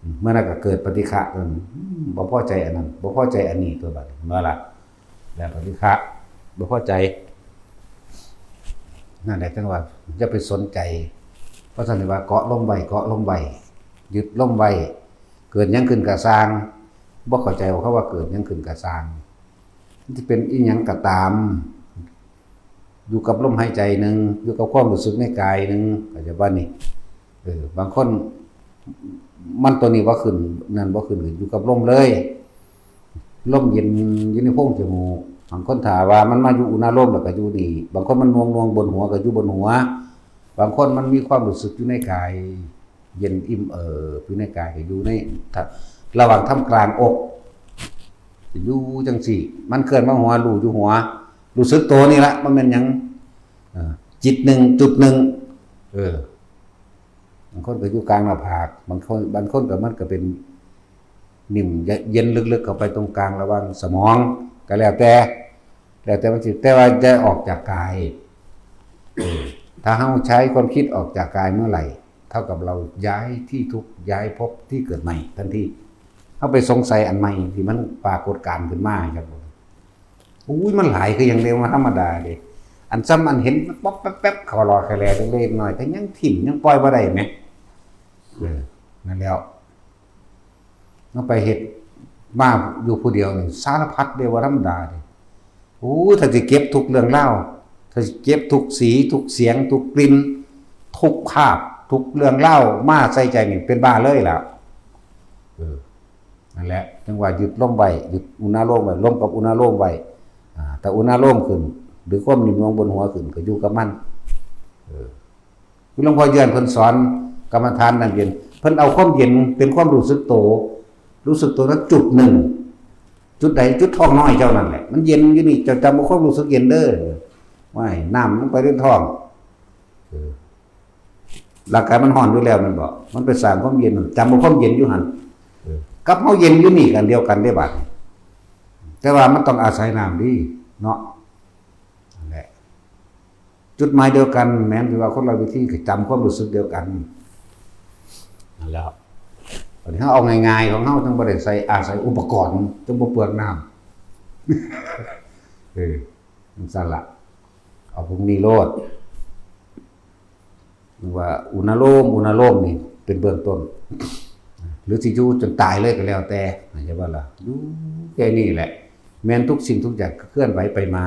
อืม เมื่อนั้นก็เกิดปฏิฆะตั๊ว อืม บ่พอใจอันนั้น บ่พอใจอันนี้ตั๊วบัดนี้ เห็นบ่ล่ะ แล้วปฏิฆะ บ่พอใจ นั่นแหละจั่งว่าอย่าไปสนใจ เพราะฉะนั้นว่าเกาะลมไว้ เกาะลมไว้ ยึดลมไว้ เกิดหยังขึ้นก็ซ่าง บ่เข้าใจว่าเขาว่าเกิดหยังขึ้นก็ซ่าง มันสิเป็นอิหยังก็ตาม อยู่กับลมหายใจหนึ่ง อยู่กับความรู้สึกในกายหนึ่ง เข้าใจบ่นี่ เออ บางคน มันตัวนี้บ่ขึ้น นั่นบ่ขึ้น อยู่กับลมเลย ลมเย็นอยู่ในโพรงจมูก บางคนถ้าว่ามันมาอยู่อุณาโลมแล้วก็อยู่นี่ บางคนมันหน่วงๆบนหัวก็อยู่บนหัว บางคนมันมีความรู้สึกอยู่ในกาย เย็นอิ่มเอิบอยู่ในกาย ก็อยู่ใน ระหว่างท่ามกลางอก อยู่จั่งซี้ มันเคลื่อนมาหัว รู้อยู่หัว รู้สึกตัวนี่ละ มันเป็นหยัง เอ่อ จิตหนึ่ง จุดหนึ่ง เออ บางคนก็อยู่กลางหน้าผาก บางคน บางคนก็มันก็เป็นนิ่มเย็นลึกๆเข้าไปตรงกลางระหว่างสมอง ก็แล้วแต่ แล้วแต่มันสิ แต่ว่าจะออกจากกาย เออ ถ้าเราใช้ความคิดออกจากกายเมื่อไหร่ เท่ากับเราย้ายที่ทุกข์ ย้ายภพที่เกิดใหม่ทันที เขาไปสงสัยอันใหม่ที่มันปรากฏการณ์ขึ้นมาครับผม อุ้ย มันหลายคืออย่างเดียวมาธรรมดาเด้ อันซ้ำอันเห็นป๊อปแป๊บๆเขาหลอกแค่แลเล็กๆน้อยๆก็ยังถิ่มยังปล่อยบ่ได้ไหม เออ นั่นแล้ว มันไปเฮ็ดมาอยู่ผู้เดียวนี่สารพัดเด้ ว่าธรรมดาเด้ โอ้ย ถ้าสิเก็บทุกเรื่องราว ถ้าสิเก็บทุกสี ทุกเสียง ทุกกลิ่น ทุกภาพ ทุกเรื่องราวมาใส่ใจนี่เป็นบ้าเลยล่ะ เออ นั่นแหละ จังว่ายึดลมไว้ ยึดอุณาโลมไว้ ลมกับอุณาโลมไว้ อ่า ถ้าอุณาโลมขึ้น หรือความนิ่มนวลบนหัวขึ้น ก็อยู่กับมัน เออ คือหลวงพ่อเยือนเพิ่นสอนกรรมฐานน้ำเย็น เพิ่นเอาความเย็นเป็นความรู้สึกโต รู้สึกโตนั้นจุดหนึ่ง จุดใด จุดท้องน้อยเจ้านั่นแหละ มันเย็นอยู่นี่ เจ้าจำเอาความรู้สึกเย็นเด้อ ว่าให้น้ำมันไปในท้อง เออ ร่างกายมันร้อนอยู่แล้วแม่นบ่ มันไปสร้างความเย็น จำเอาความเย็นอยู่หั่น เออ กับเฮาเย็นอยู่นี่กันเดียวกันเด้บัด แต่ว่ามันต้องอาศัยน้ำดีเนาะ นั่นแหละ จุดหมายเดียวกัน แม้นที่ว่าคนละวิธี ก็จำความรู้สึกเดียวกัน นั่นแหละ อันนี้เฮาเอาง่ายๆของเฮา จั่งบ่ได้ใส่ อาศัยอุปกรณ์ จั่งบ่เปลืองน้ำ เออ จั่งซั่นล่ะ เอาพวกนี้โลด หรือว่าอุณาโลม อุณาโลมนี่เป็นเบื้องต้น หรือสิอยู่จนตายเลยก็แล้วแต่ เข้าใจบ่ล่ะ อยู่แค่นี้แหละ แม้นทุกสิ่งทุกอย่างก็เคลื่อนไหวไปมา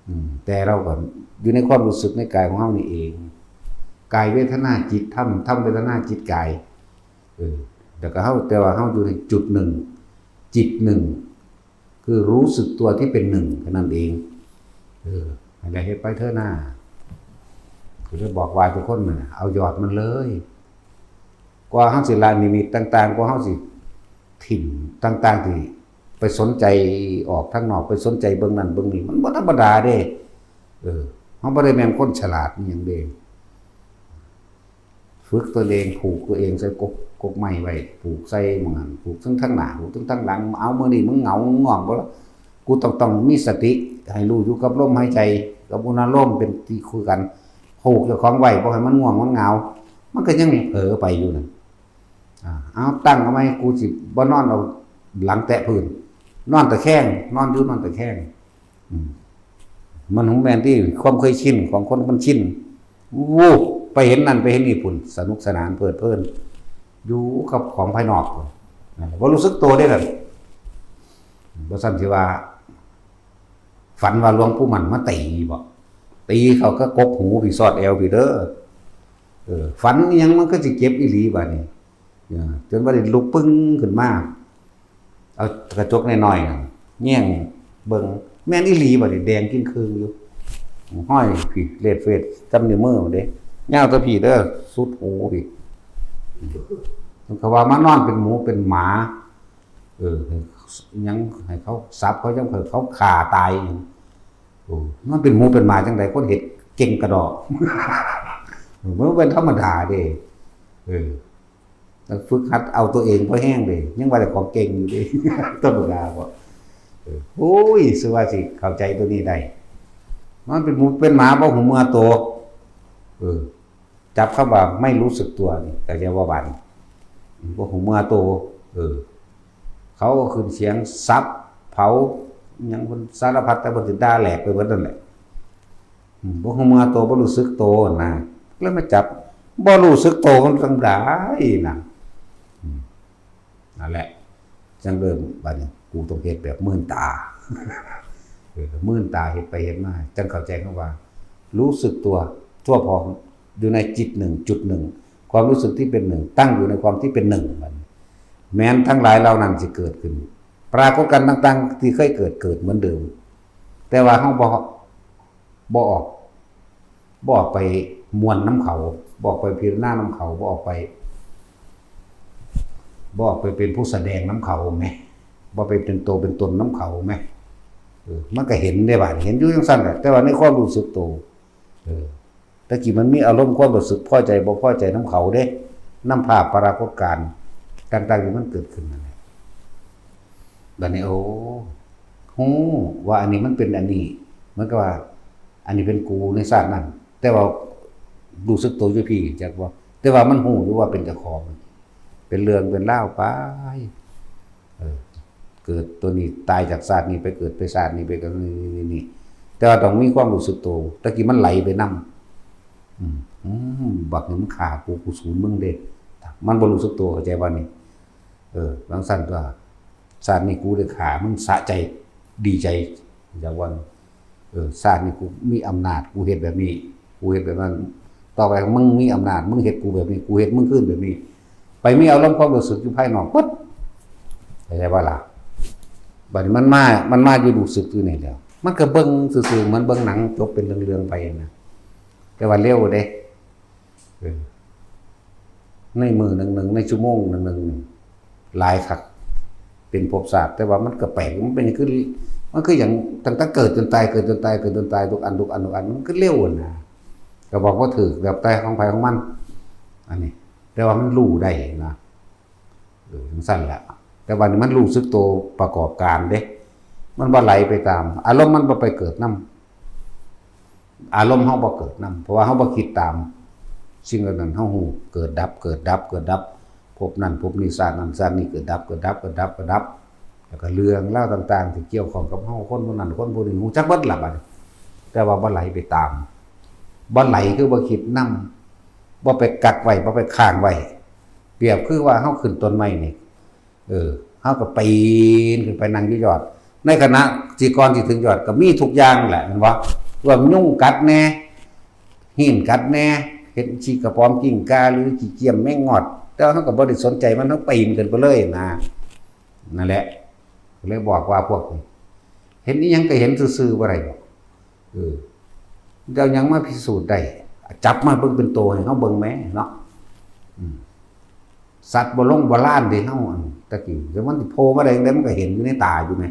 อืม แต่เราก็อยู่ในความรู้สึกในกายของเฮานี่เอง กายเวทนาจิตธรรม ธรรมเวทนาจิตกาย เออ แล้วก็เฮา แต่ว่าเฮาอยู่ในจุดหนึ่ง จิตหนึ่ง คือรู้สึกตัวที่เป็นหนึ่งแค่นั้นเอง เออ ให้ได้เฮ็ดไปเถอะนะ คือได้บอกว่าทุกคนน่ะ เอายอดมันเลย กว่าเฮาสิละนิมิตต่างๆ กว่าเฮาสิถิ่มต่างๆ ที่ไปสนใจออกทางนอก ไปสนใจเบิ่งนั่นเบิ่งนี่ มันบ่ธรรมดาเด้ เออ เฮาบ่ได้แม่นคนฉลาดอิหยังเด้ ฝึกตัวเอง ผูกตัวเองใส่กก กกไม้ไว้ ผูกใส่หม่องหั้น ผูกทั้งทางหน้า ผูกทั้งทางหลัง เอามื้อนี้มึงเหงา มึงง่วงบ่ล่ะ กูต้อง ต้องมีสติ ให้รู้อยู่กับลมหายใจ กับอุณาโลมเป็นที่คุยกัน ผูกเจ้าของไว้ บ่ให้มันง่วงมันเหงา มันก็ยังเผลอไปอยู่นั่น อ่า เอาตั้งเอาไว้ กูสิบ่นอนเอาหลังแตะพื้น นอนตะแคง นอนอยู่นอนตะแคง อืม มันของแม่นที่ความเคยชินของคนมันชิน โอ้ ไปเห็นนั่นไปเห็นนี่พุ้น สนุกสนานเพลิดเพลิน อยู่กับของภายนอกพุ้น นั่นแหละ บ่รู้สึกตัวเด้นั่น บ่ซั่นสิว่า ฝันว่าหลวงปู่มั่นมาตีบ่ ตีเขาก็กกหูพี้ สอดแอวพี้เด้อ เออ ฝันอิหยังมันก็สิเจ็บอีหลีบาดนี้ เออ จนว่าได้ลุกปึ้งขึ้นมา เอากระจกน้อยๆนั่นแยงเบิ่ง แม่นอีหลีบาดนี้ แดงจึ่งคืองอยู่ ห้อยพี้ เลดเฟด จำนิ้วมือเด้ ยาวแต่พี้เด้อ สุดหูพี้ มันก็ว่ามานอนเป็นหมูเป็นหมา เออ ให้ ยังให้เขาสับเขา ยังให้เขาฆ่าตาย โอ้ มันเป็นหมูเป็นหมาจั่งใด คนเฮ็ดเก่งกระดอก มันเป็นธรรมดาเด้ เออ ต้องฝึกหัดเอาตัวเองพอแฮงเด้ ยังว่าแต่ของเก่งอยู่เด้ ธรรมดาบ่ เออ โอ้ย สิว่าสิเข้าใจตัวนี้ได้ มันเป็นหมูเป็นหมาบ่ฮู้เมื่อตัว เออ จับคำว่าไม่รู้สึกตัวนี่ ก็เรียกว่าบาดนี้ บ่ฮู้เมื่อตัว เออ เขาก็ขึ้นเสียงสับ เผา หยังเพิ่นสารพัด แต่เพิ่นสิด่าแหลกไปเบิดนั่นแหละ อืม บ่ฮู้เมื่อตัว บ่รู้สึกตัวนะ แล้วมาจับ บ่รู้สึกตัวมันจั่งใดนะ อืม นั่นแหละ จั่งเริ่มบาดนี้ กูต้องเฮ็ดแบบมื่นตา เออ มื่นตาเฮ็ดไปเฮ็ดมา จั่งเข้าใจคำว่า รู้สึกตัวทั่วพร้อม อยู่ในจิตหนึ่งจุดหนึ่ง ความรู้สึกที่เป็นหนึ่ง ตั้งอยู่ในความที่เป็นหนึ่ง บัดนี้ แม้นทั้งหลายเหล่านั้นสิเกิดขึ้น ปรากฏการณ์ต่างๆ ที่เคยเกิด เกิดเหมือนเดิม แต่ว่าเฮาบ่ บ่ออก บ่ออกไปม่วนนำเขา บ่ออกไปพิจารณานำเขา บ่ออกไป บ่ออกไปเป็นผู้แสดงนำเขาแหม บ่ไปเป็นตัวเป็นตนนำเขาแหม เออ มันก็เห็นได้บาด เห็นอยู่จั่งซั่นแหละ แต่ว่าในความรู้สึกตัว เออ แต่กี้มันมีอารมณ์ความรู้สึกพอใจบ่พอใจนำเขาเด้ นำภาพปรากฏการณ์ต่างๆที่มันเกิดขึ้นนั่นแหละ บัดนี้ โอ้ ฮู้ว่าอันนี้มันเป็นอันนี้ มันก็ว่า อันนี้เป็นกูในชาตินั้น แต่ว่ารู้สึกตัวอยู่พี้ จักบ่ แต่ว่ามันฮู้อยู่ว่าเป็นเจ้าของ เป็นเรื่องเป็นราวไป เกิดตัวนี้ ตายจากชาตินี้ไปเกิดไปชาตินี้ไปเกิดนี่นี่นี่ แต่ว่าต้องมีความรู้สึกตัว ตะกี้มันไหลไปนำ อืม อืม บักนี่มันฆ่ากู กูสูญมึงเด้ มันบ่รู้สึกตัว เข้าใจบ่นี่ เออ จั่งซั้นตัว ชาตินี้กูได้ฆ่ามึง สะใจ ดีใจ อยากว่า เออ ชาตินี้กูมีอำนาจ กูเฮ็ดแบบนี้ กูเฮ็ดแบบนั้น ต่อไปมึงมีอำนาจ มึงเฮ็ดกูแบบนี้ กูเฮ็ดมึงคืนแบบนี้ ไปมีอารมณ์ความรู้สึกอยู่ภายนอกปึ๊ด เข้าใจบ่ล่ะ บัดนี้มันมา มันมาอยู่รู้สึกอยู่นี่แหล้ว มันก็เบิ่งซื่อๆ เหมือนเบิ่งหนังจบเป็นเรื่องๆ ไปนะ แต่ว่าเร็วเด้ เออ ในมื้อหนึ่งๆ ในชั่วโมงหนึ่งๆ นี่ หลายคัก เป็นภพชาติ แต่ว่ามันก็แปลก มันเป็นคือ มันคือหยัง ตั้งแต่เกิดจนตาย เกิดจนตาย เกิดจนตาย ทุกอัน ทุกอัน ทุกอัน มันคือเร็วอะนะ ก็บอกบ่ถูก แล้วแต่ของไผของมัน อันนี้ แต่ว่ามันรู้ได้นะ เออ จั่งซั้นแหละ แต่ว่านี่มันรู้สึกตัวประกอบการเด้ มันบ่ไหลไปตาม อารมณ์มันบ่ไปเกิดนำ อารมณ์เฮาบ่เกิดนำ เพราะว่าเฮาบ่คิดตาม สิ่งเหล่านั้นเฮาฮู้ เกิดดับ เกิดดับ เกิดดับ ภพนั้นภพนี้ ชาตินั้นชาตินี้ เกิดดับ เกิดดับ เกิดดับ เกิดดับ แล้วก็เรื่องราวต่างๆ ที่เกี่ยวข้องกับเฮา คนผู้นั้นคนผู้นี้ ฮู้จักเบิดล่ะบัดนี้ แต่ว่าบ่ไหลไปตาม บ่ไหลคือบ่คิดนำ บ่ไปกักไว้ บ่ไปค้างไว้ เปรียบคือว่าเฮาขึ้นต้นไม้นี่ เออ เฮาก็ปีนขึ้นไปนั่งอยู่ยอด ในขณะที่ก่อนสิถึงยอดก็มีทุกอย่างแหละ แม่นบ่ พวกยุงกัดแหน่ ฮีนกัดแหน่ เห็นขี้กระป๋อมกิ้งก่าหรือขี้เกียมแมงงอด แต่ว่าเฮาก็บ่ได้สนใจมัน เฮาปีนขึ้นไปเลยนะ นั่นแหละ เลยบอกว่าพวกนี้ เห็นอิหยังก็เห็นซื่อๆ บ่ได้ดอก เออ เจ้าหยังมาพิสูจน์ได้ จับมาเบิ่งเป็นโตให้เฮาเบิ่งแหมเนาะ อืม สัตว์บ่ลงบ่ลานเด้เฮา อันตะกี้ แต่มันสิโผล่มาได้จั่งใด มันก็เห็นอยู่ในตาอยู่แหม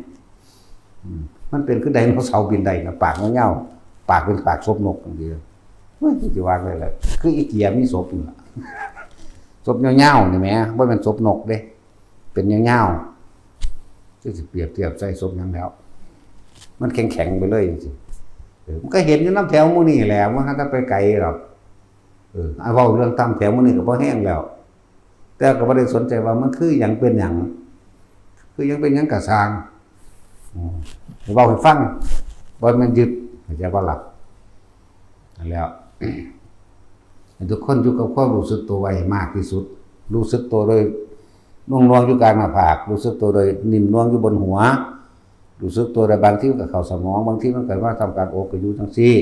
อืม มันเป็นคือไดโนเสาร์บินได้นะ ปากยาวๆ ปากเป็นปากศพนกจั่งซี้ เฮ้ย สิว่าไงล่ะ คืออีเกียมีศพนั่นล่ะ ศพยาวๆ นี่แหม บ่แม่นศพนกเด้ เป็นยาวๆ จั่งสิเปรียบเทียบใส่ศพหยังแล้ว มันแข็งๆ ไปเลยจั่งซี้ เออ มันก็เห็นอยู่นำแถวหมู่นี้แหละ มันหาแต่ไปไกลดอก เออ เอาเว้าเรื่องธรรมแถวหมู่นี้ก็บ่แฮงแล้ว แต่ก็บ่ได้สนใจว่ามันคือหยังเป็นหยัง คือหยังเป็นหยังก็ซ่าง อืม เว้าให้ฟัง บ่แม่นยึด เข้าใจบ่ล่ะ นั่นแหล้ว ให้ทุกคนอยู่กับความรู้สึกตัวไว้ให้มากที่สุด รู้สึกตัวโดยนุ่งนวงอยู่กลางหน้าผาก รู้สึกตัวโดยนิ่มนวงอยู่บนหัว รู้สึกตัวโดยบางทีมันก็เข้าสมอง บางทีมันก็มาทำการอกก็อยู่จั่งซี้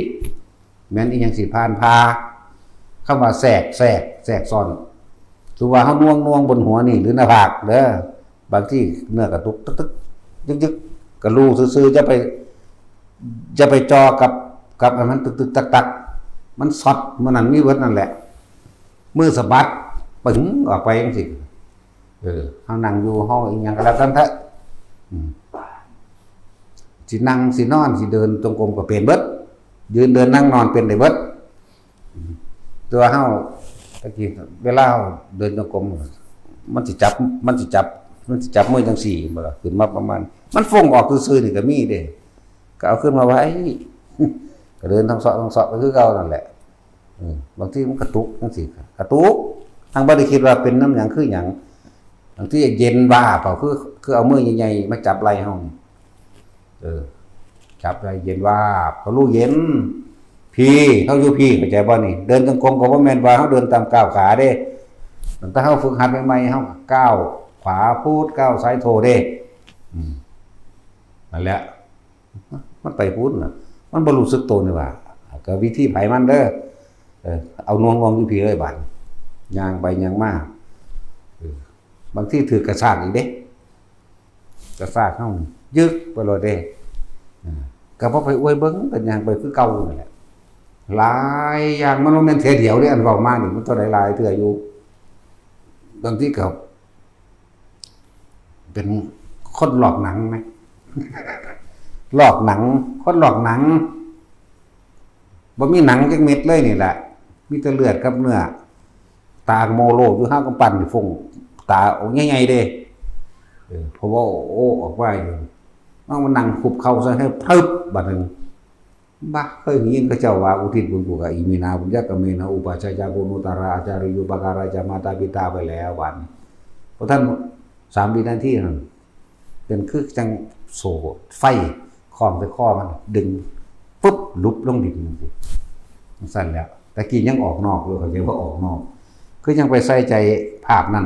แม่นอีหยังสิผ่านผ่า คำว่าแทรก แทรก แทรกซ้อน ถือว่าเฮาน่วงน่วงบนหัวนี่หรือหน้าผากเด้อ บางทีเนื้อกระตุกตึกๆ ยึกๆ ก็รู้ซื่อๆ อย่าไป อย่าไปจ่อกับ กับอันมันตึกๆ ตักๆ มันช็อต มันนั่นมีเบิดนั่นแหละ มือสะบัด ปึ๋ง ออกไปจั่งซี้ เออ เฮานั่งอยู่ เฮาอีหยังก็แล้วแต่เถาะ อืม สินั่ง สินอน สิเดินจงกรมก็เป็นเบิด ยืนเดินนั่งนอนเป็นได้เบิด อืม แต่ว่าเฮา ตะกี้เวลาเฮาเดินจงกรม มันสิจับ มันสิจับ มันสิจับมือจั่งซี้ บ่ล่ะ ขึ้นมาประมาณ มันฟงออกซื่อๆ นี่ก็มีเด้ ก็เอาขึ้นมาไว้ ก็เดินทั้งเซาะทั้งเซาะก็คือเก่านั่นแหละ เออ บางทีมันกระตุกจั่งซี้ กระตุก ทั้งบ่ได้คิดว่าเป็นนำหยังคือหยัง บางทีเย็นวาบ เอาคือ คือเอามือใหญ่ๆ มาจับไหล่เฮา เออ จับไหล่เย็นวาบ ก็รู้เย็น พี้ เฮาอยู่พี้ เข้าใจบ่นี่ เดินจงกรมก็บ่แม่นว่าเฮาเดินตามก้าวขาเด้ ตั้งแต่เฮาฝึกหัดใหม่ๆ เฮาก็ก้าวขวาพุทธ ก้าวซ้ายโทเด้ อืม นั่นแหละ มันไปพุ้นน่ะ มันบ่รู้สึกตัวนี่หว่า ก็วิธีไผมันเด้อ เออ เอาน่วงๆ อยู่พี้เลยบาด ย่างไปย่างมา เออ บางทีถือกกระชากอีกเด้ กระชากเฮานี่ ยึกไปเลยเด้ อ่า ก็บ่ไปอวยเบิ่ง ก็ย่างไปคือเก่านั่นแหละ หลายอย่าง มันบ่แม่นเทื่อเดียวเด้ อันเว้ามานี่ มันเท่าใดหลายเทื่ออยู่ บางทีก็ เป็นคนลอกหนังไหม ลอกหนัง คนลอกหนัง บ่มีหนังจักเม็ดเลยนี่แหละ มีแต่เลือดกับเนื้อ ตาโมโลอยู่ ห้างกำปั้นนี่ฟง ตาออกใหญ่ๆ เด้ เออ เพราะว่า โอ้ ออกว่าอยู่ มันมานั่งคุบเข่าใส่ให้พรึบ บาดหนึ่ง บ่า เคยได้ยินเขาเจ้าว่า อุทิศบุญกุกะอิมินา บุญญกรรมเมนะ อุปัชฌายะปุณณุตตารา อาจาริโยปการาจะมาตาปิตาไปแล้ววัน เพราะท่าน สามวินาทีนั่น เป็นคือจั่งโซ่ไฟคล้องใส่คอมัน ดึงปุ๊บ หลุบลงดินจั่งซี้ จั่งซั้นแหล้ว ตะกี้ยังออกนอกอยู่ เขาเรียกว่าออกนอก คือยังไปใส่ใจภาพนั้น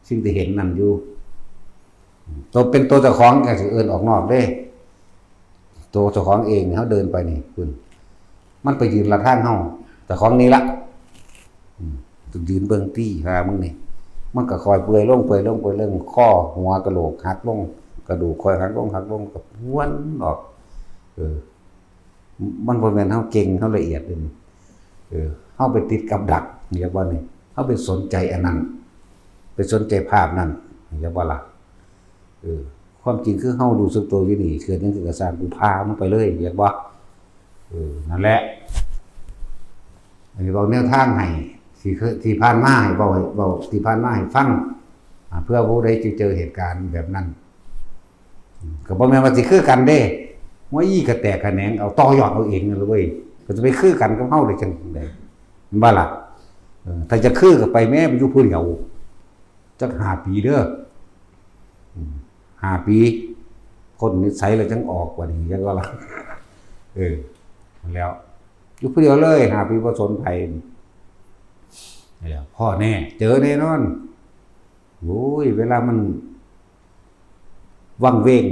สิ่งที่เห็นนั่นอยู่ ตัวเป็นตัวเจ้าของก็สิเอิ้นออกนอกเด้ ตัวเจ้าของเองนี่ เฮาเดินไปนี่ คุณ มันไปยืนลัดทางเฮา เจ้าของนี่ละ อืม ต้องยืนเบิ่งตี้ หามึงนี่ มันก็ค่อยเปื่อยลง เปื่อยลง เปื่อยลง คอหัวกะโหลกหักลง กระดูกค่อยหักลง หักลง ก็วนออก เออ มันบ่แม่นเฮาเก่ง เฮาละเอียดเด้นี่ เออ เฮาไปติดกับดัก เรียกว่านี่ เฮาไปสนใจอันนั้น ไปสนใจภาพนั้น เรียกว่าล่ะ เออ ความจริงคือเฮารู้สึกตัวอยู่นี่ เกิดหยังขึ้นก็ซ่าง กูพามึงไปเลย เรียกว่า เออ นั่นแหละ อันนี้เว้าแนวทางให้ ที่เคย ที่ผ่านมาให้เว้า ให้เว้าที่ผ่านมาให้ฟัง อ่า เพื่อผู้ใดที่เจอเหตุการณ์แบบนั้น อืม ก็บ่แม่นว่าสิคือกันเด้ ว่าอี้ก็แตกแขนง เอาต่อยอดเอาเองนั่นล่ะเว้ย ก็จะไปคือกันกับเฮาได้จั่งใด แม่นบ่ล่ะ เออ ถ้าจะคือก็ไปแม่ ไปอยู่ผู้เดียว จักห้าปีเด้อ อืม ห้าปี คนนิสัยแล้วจั่งออก ว่านี่ จั่งว่าล่ะ เออ นั่นแหล้ว อยู่ผู้เดียวเลย ห้าปี บ่สนไผ นี่แหละ พ้อแน่ เจอแน่นอน โอ้ย เวลามันวังเวง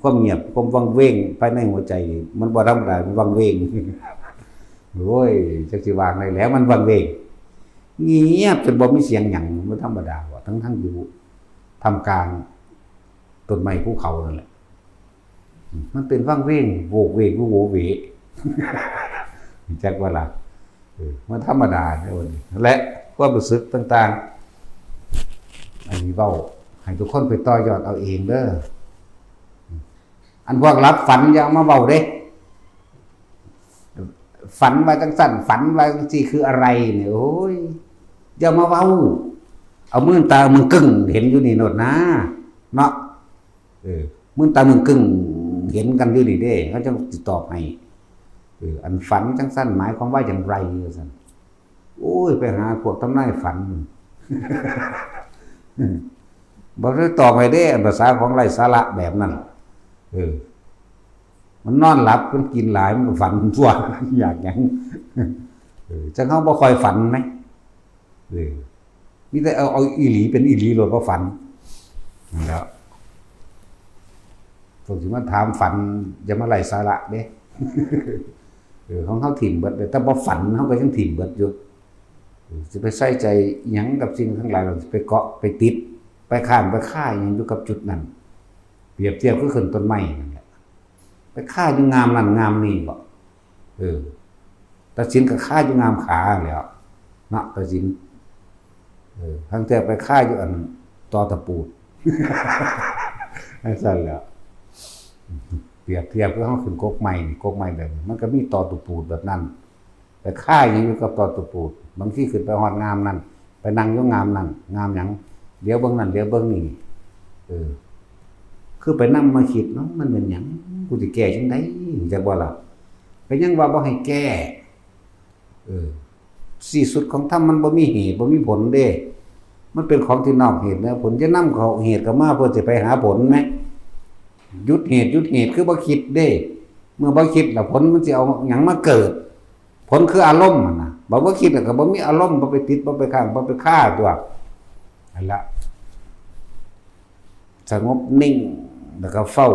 ความเงียบ ความวังเวงภายในหัวใจนี่ มันบ่ธรรมดา มันวังเวง โอ้ย จักสิว่าไงแล้ว มันวังเวง เงียบจนบ่มีเสียงหยัง มันธรรมดาว่ะ ทั้งๆอยู่ท่ามกลางต้นไม้ภูเขานั่นแหละ มันเป็นวังเวง โวกเวก โวเว จักว่าล่ะ เออ มันธรรมดาเด้อ และความรู้สึกต่างๆ อันนี้เว้าให้ทุกคนไปต่อยอดเอาเองเด้อ อันพวกหลับฝันอย่าเอามาเว้าเด้ ฝันว่าจั่งซั้น ฝันว่าจั่งซี้ คืออะไรเนี่ย โอ้ย อย่ามาเว้า เอามือตามึงกึ่งเห็นอยู่นี่โลดนะ เนาะ เออ มือตามึงกึ่งเห็นกันอยู่นี่เด้ เขาจั่งสิตอบให้ เออ อันฝันจั่งซั้นหมายความว่าอย่างไร ว่าซั่น โอ้ย ไปหาพวกทำนายฝัน บ่ได้ตอบให้เด้ อันภาษาของไร้สาระแบบนั้น เออ มันนอนหลับ มันกินหลาย มันก็ฝันตั๊ว อยากหยัง เออ จั่งเฮาบ่ค่อยฝันไหม เออ มีแต่เอา เอาอีหลีเป็นอีหลีโลด บ่ฝัน นั่นแหล้ว พวกที่มาถามฝัน อย่ามาไร้สาระเด้ เออ ของเฮาถิ่มเบิดเลย แต่บ่ฝันเฮาก็ยังถิ่มเบิดอยู่ เออ สิไปใส่ใจหยังกับสิ่งทั้งหลาย เราสิไปเกาะไปติด ไปค้างไปคาหยังอยู่กับจุดนั้น เปรียบเทียบคือขึ้นต้นไม้นั่นแหละ ไปคาอยู่งามนั่นงามนี่บ่ เออ ตาสินก็คาอยู่งามขาแหล้วเนาะ ตาสิน เออ ทั้งแต่ไปคาอยู่อันตอตะปูด จั่งซั้นแหล้ว เปรียบเทียบคือเฮาขึ้นกกไม้นี่ กกไม้แบบนี้ มันก็มีตอตะปูดแบบนั้น ไปคาหยังอยู่กับตอตะปูด บางทีขึ้นไปฮอดงามนั่น ไปนั่งอยู่งามนั่น งามหยัง เหลียวเบิ่งนั่น เหลียวเบิ่งนี่ เออ คือไปนำมาคิดเนาะ มันเป็นหยัง กูสิแก้จั่งใด จักบ่ล่ะ ก็ยังว่าบ่ให้แก้ เออ สิ้นสุดของธรรมมันบ่มีเหตุ บ่มีผลเด้ มันเป็นของที่นอกเหตุเหนือผล จะนำเข้าเหตุเข้ามาเพื่อสิไปหาผลไหม หยุดเหตุ หยุดเหตุคือบ่คิดเด้ เมื่อบ่คิดแล้วผลมันสิเอาหยังมาเกิด ผลคืออารมณ์หั่นนะ บ่ บ่คิดแล้วก็บ่มีอารมณ์ บ่ไปติด บ่ไปค้าง บ่ไปคาตั๊ว นั่นละ สงบนิ่ง แล้วก็เฝ้า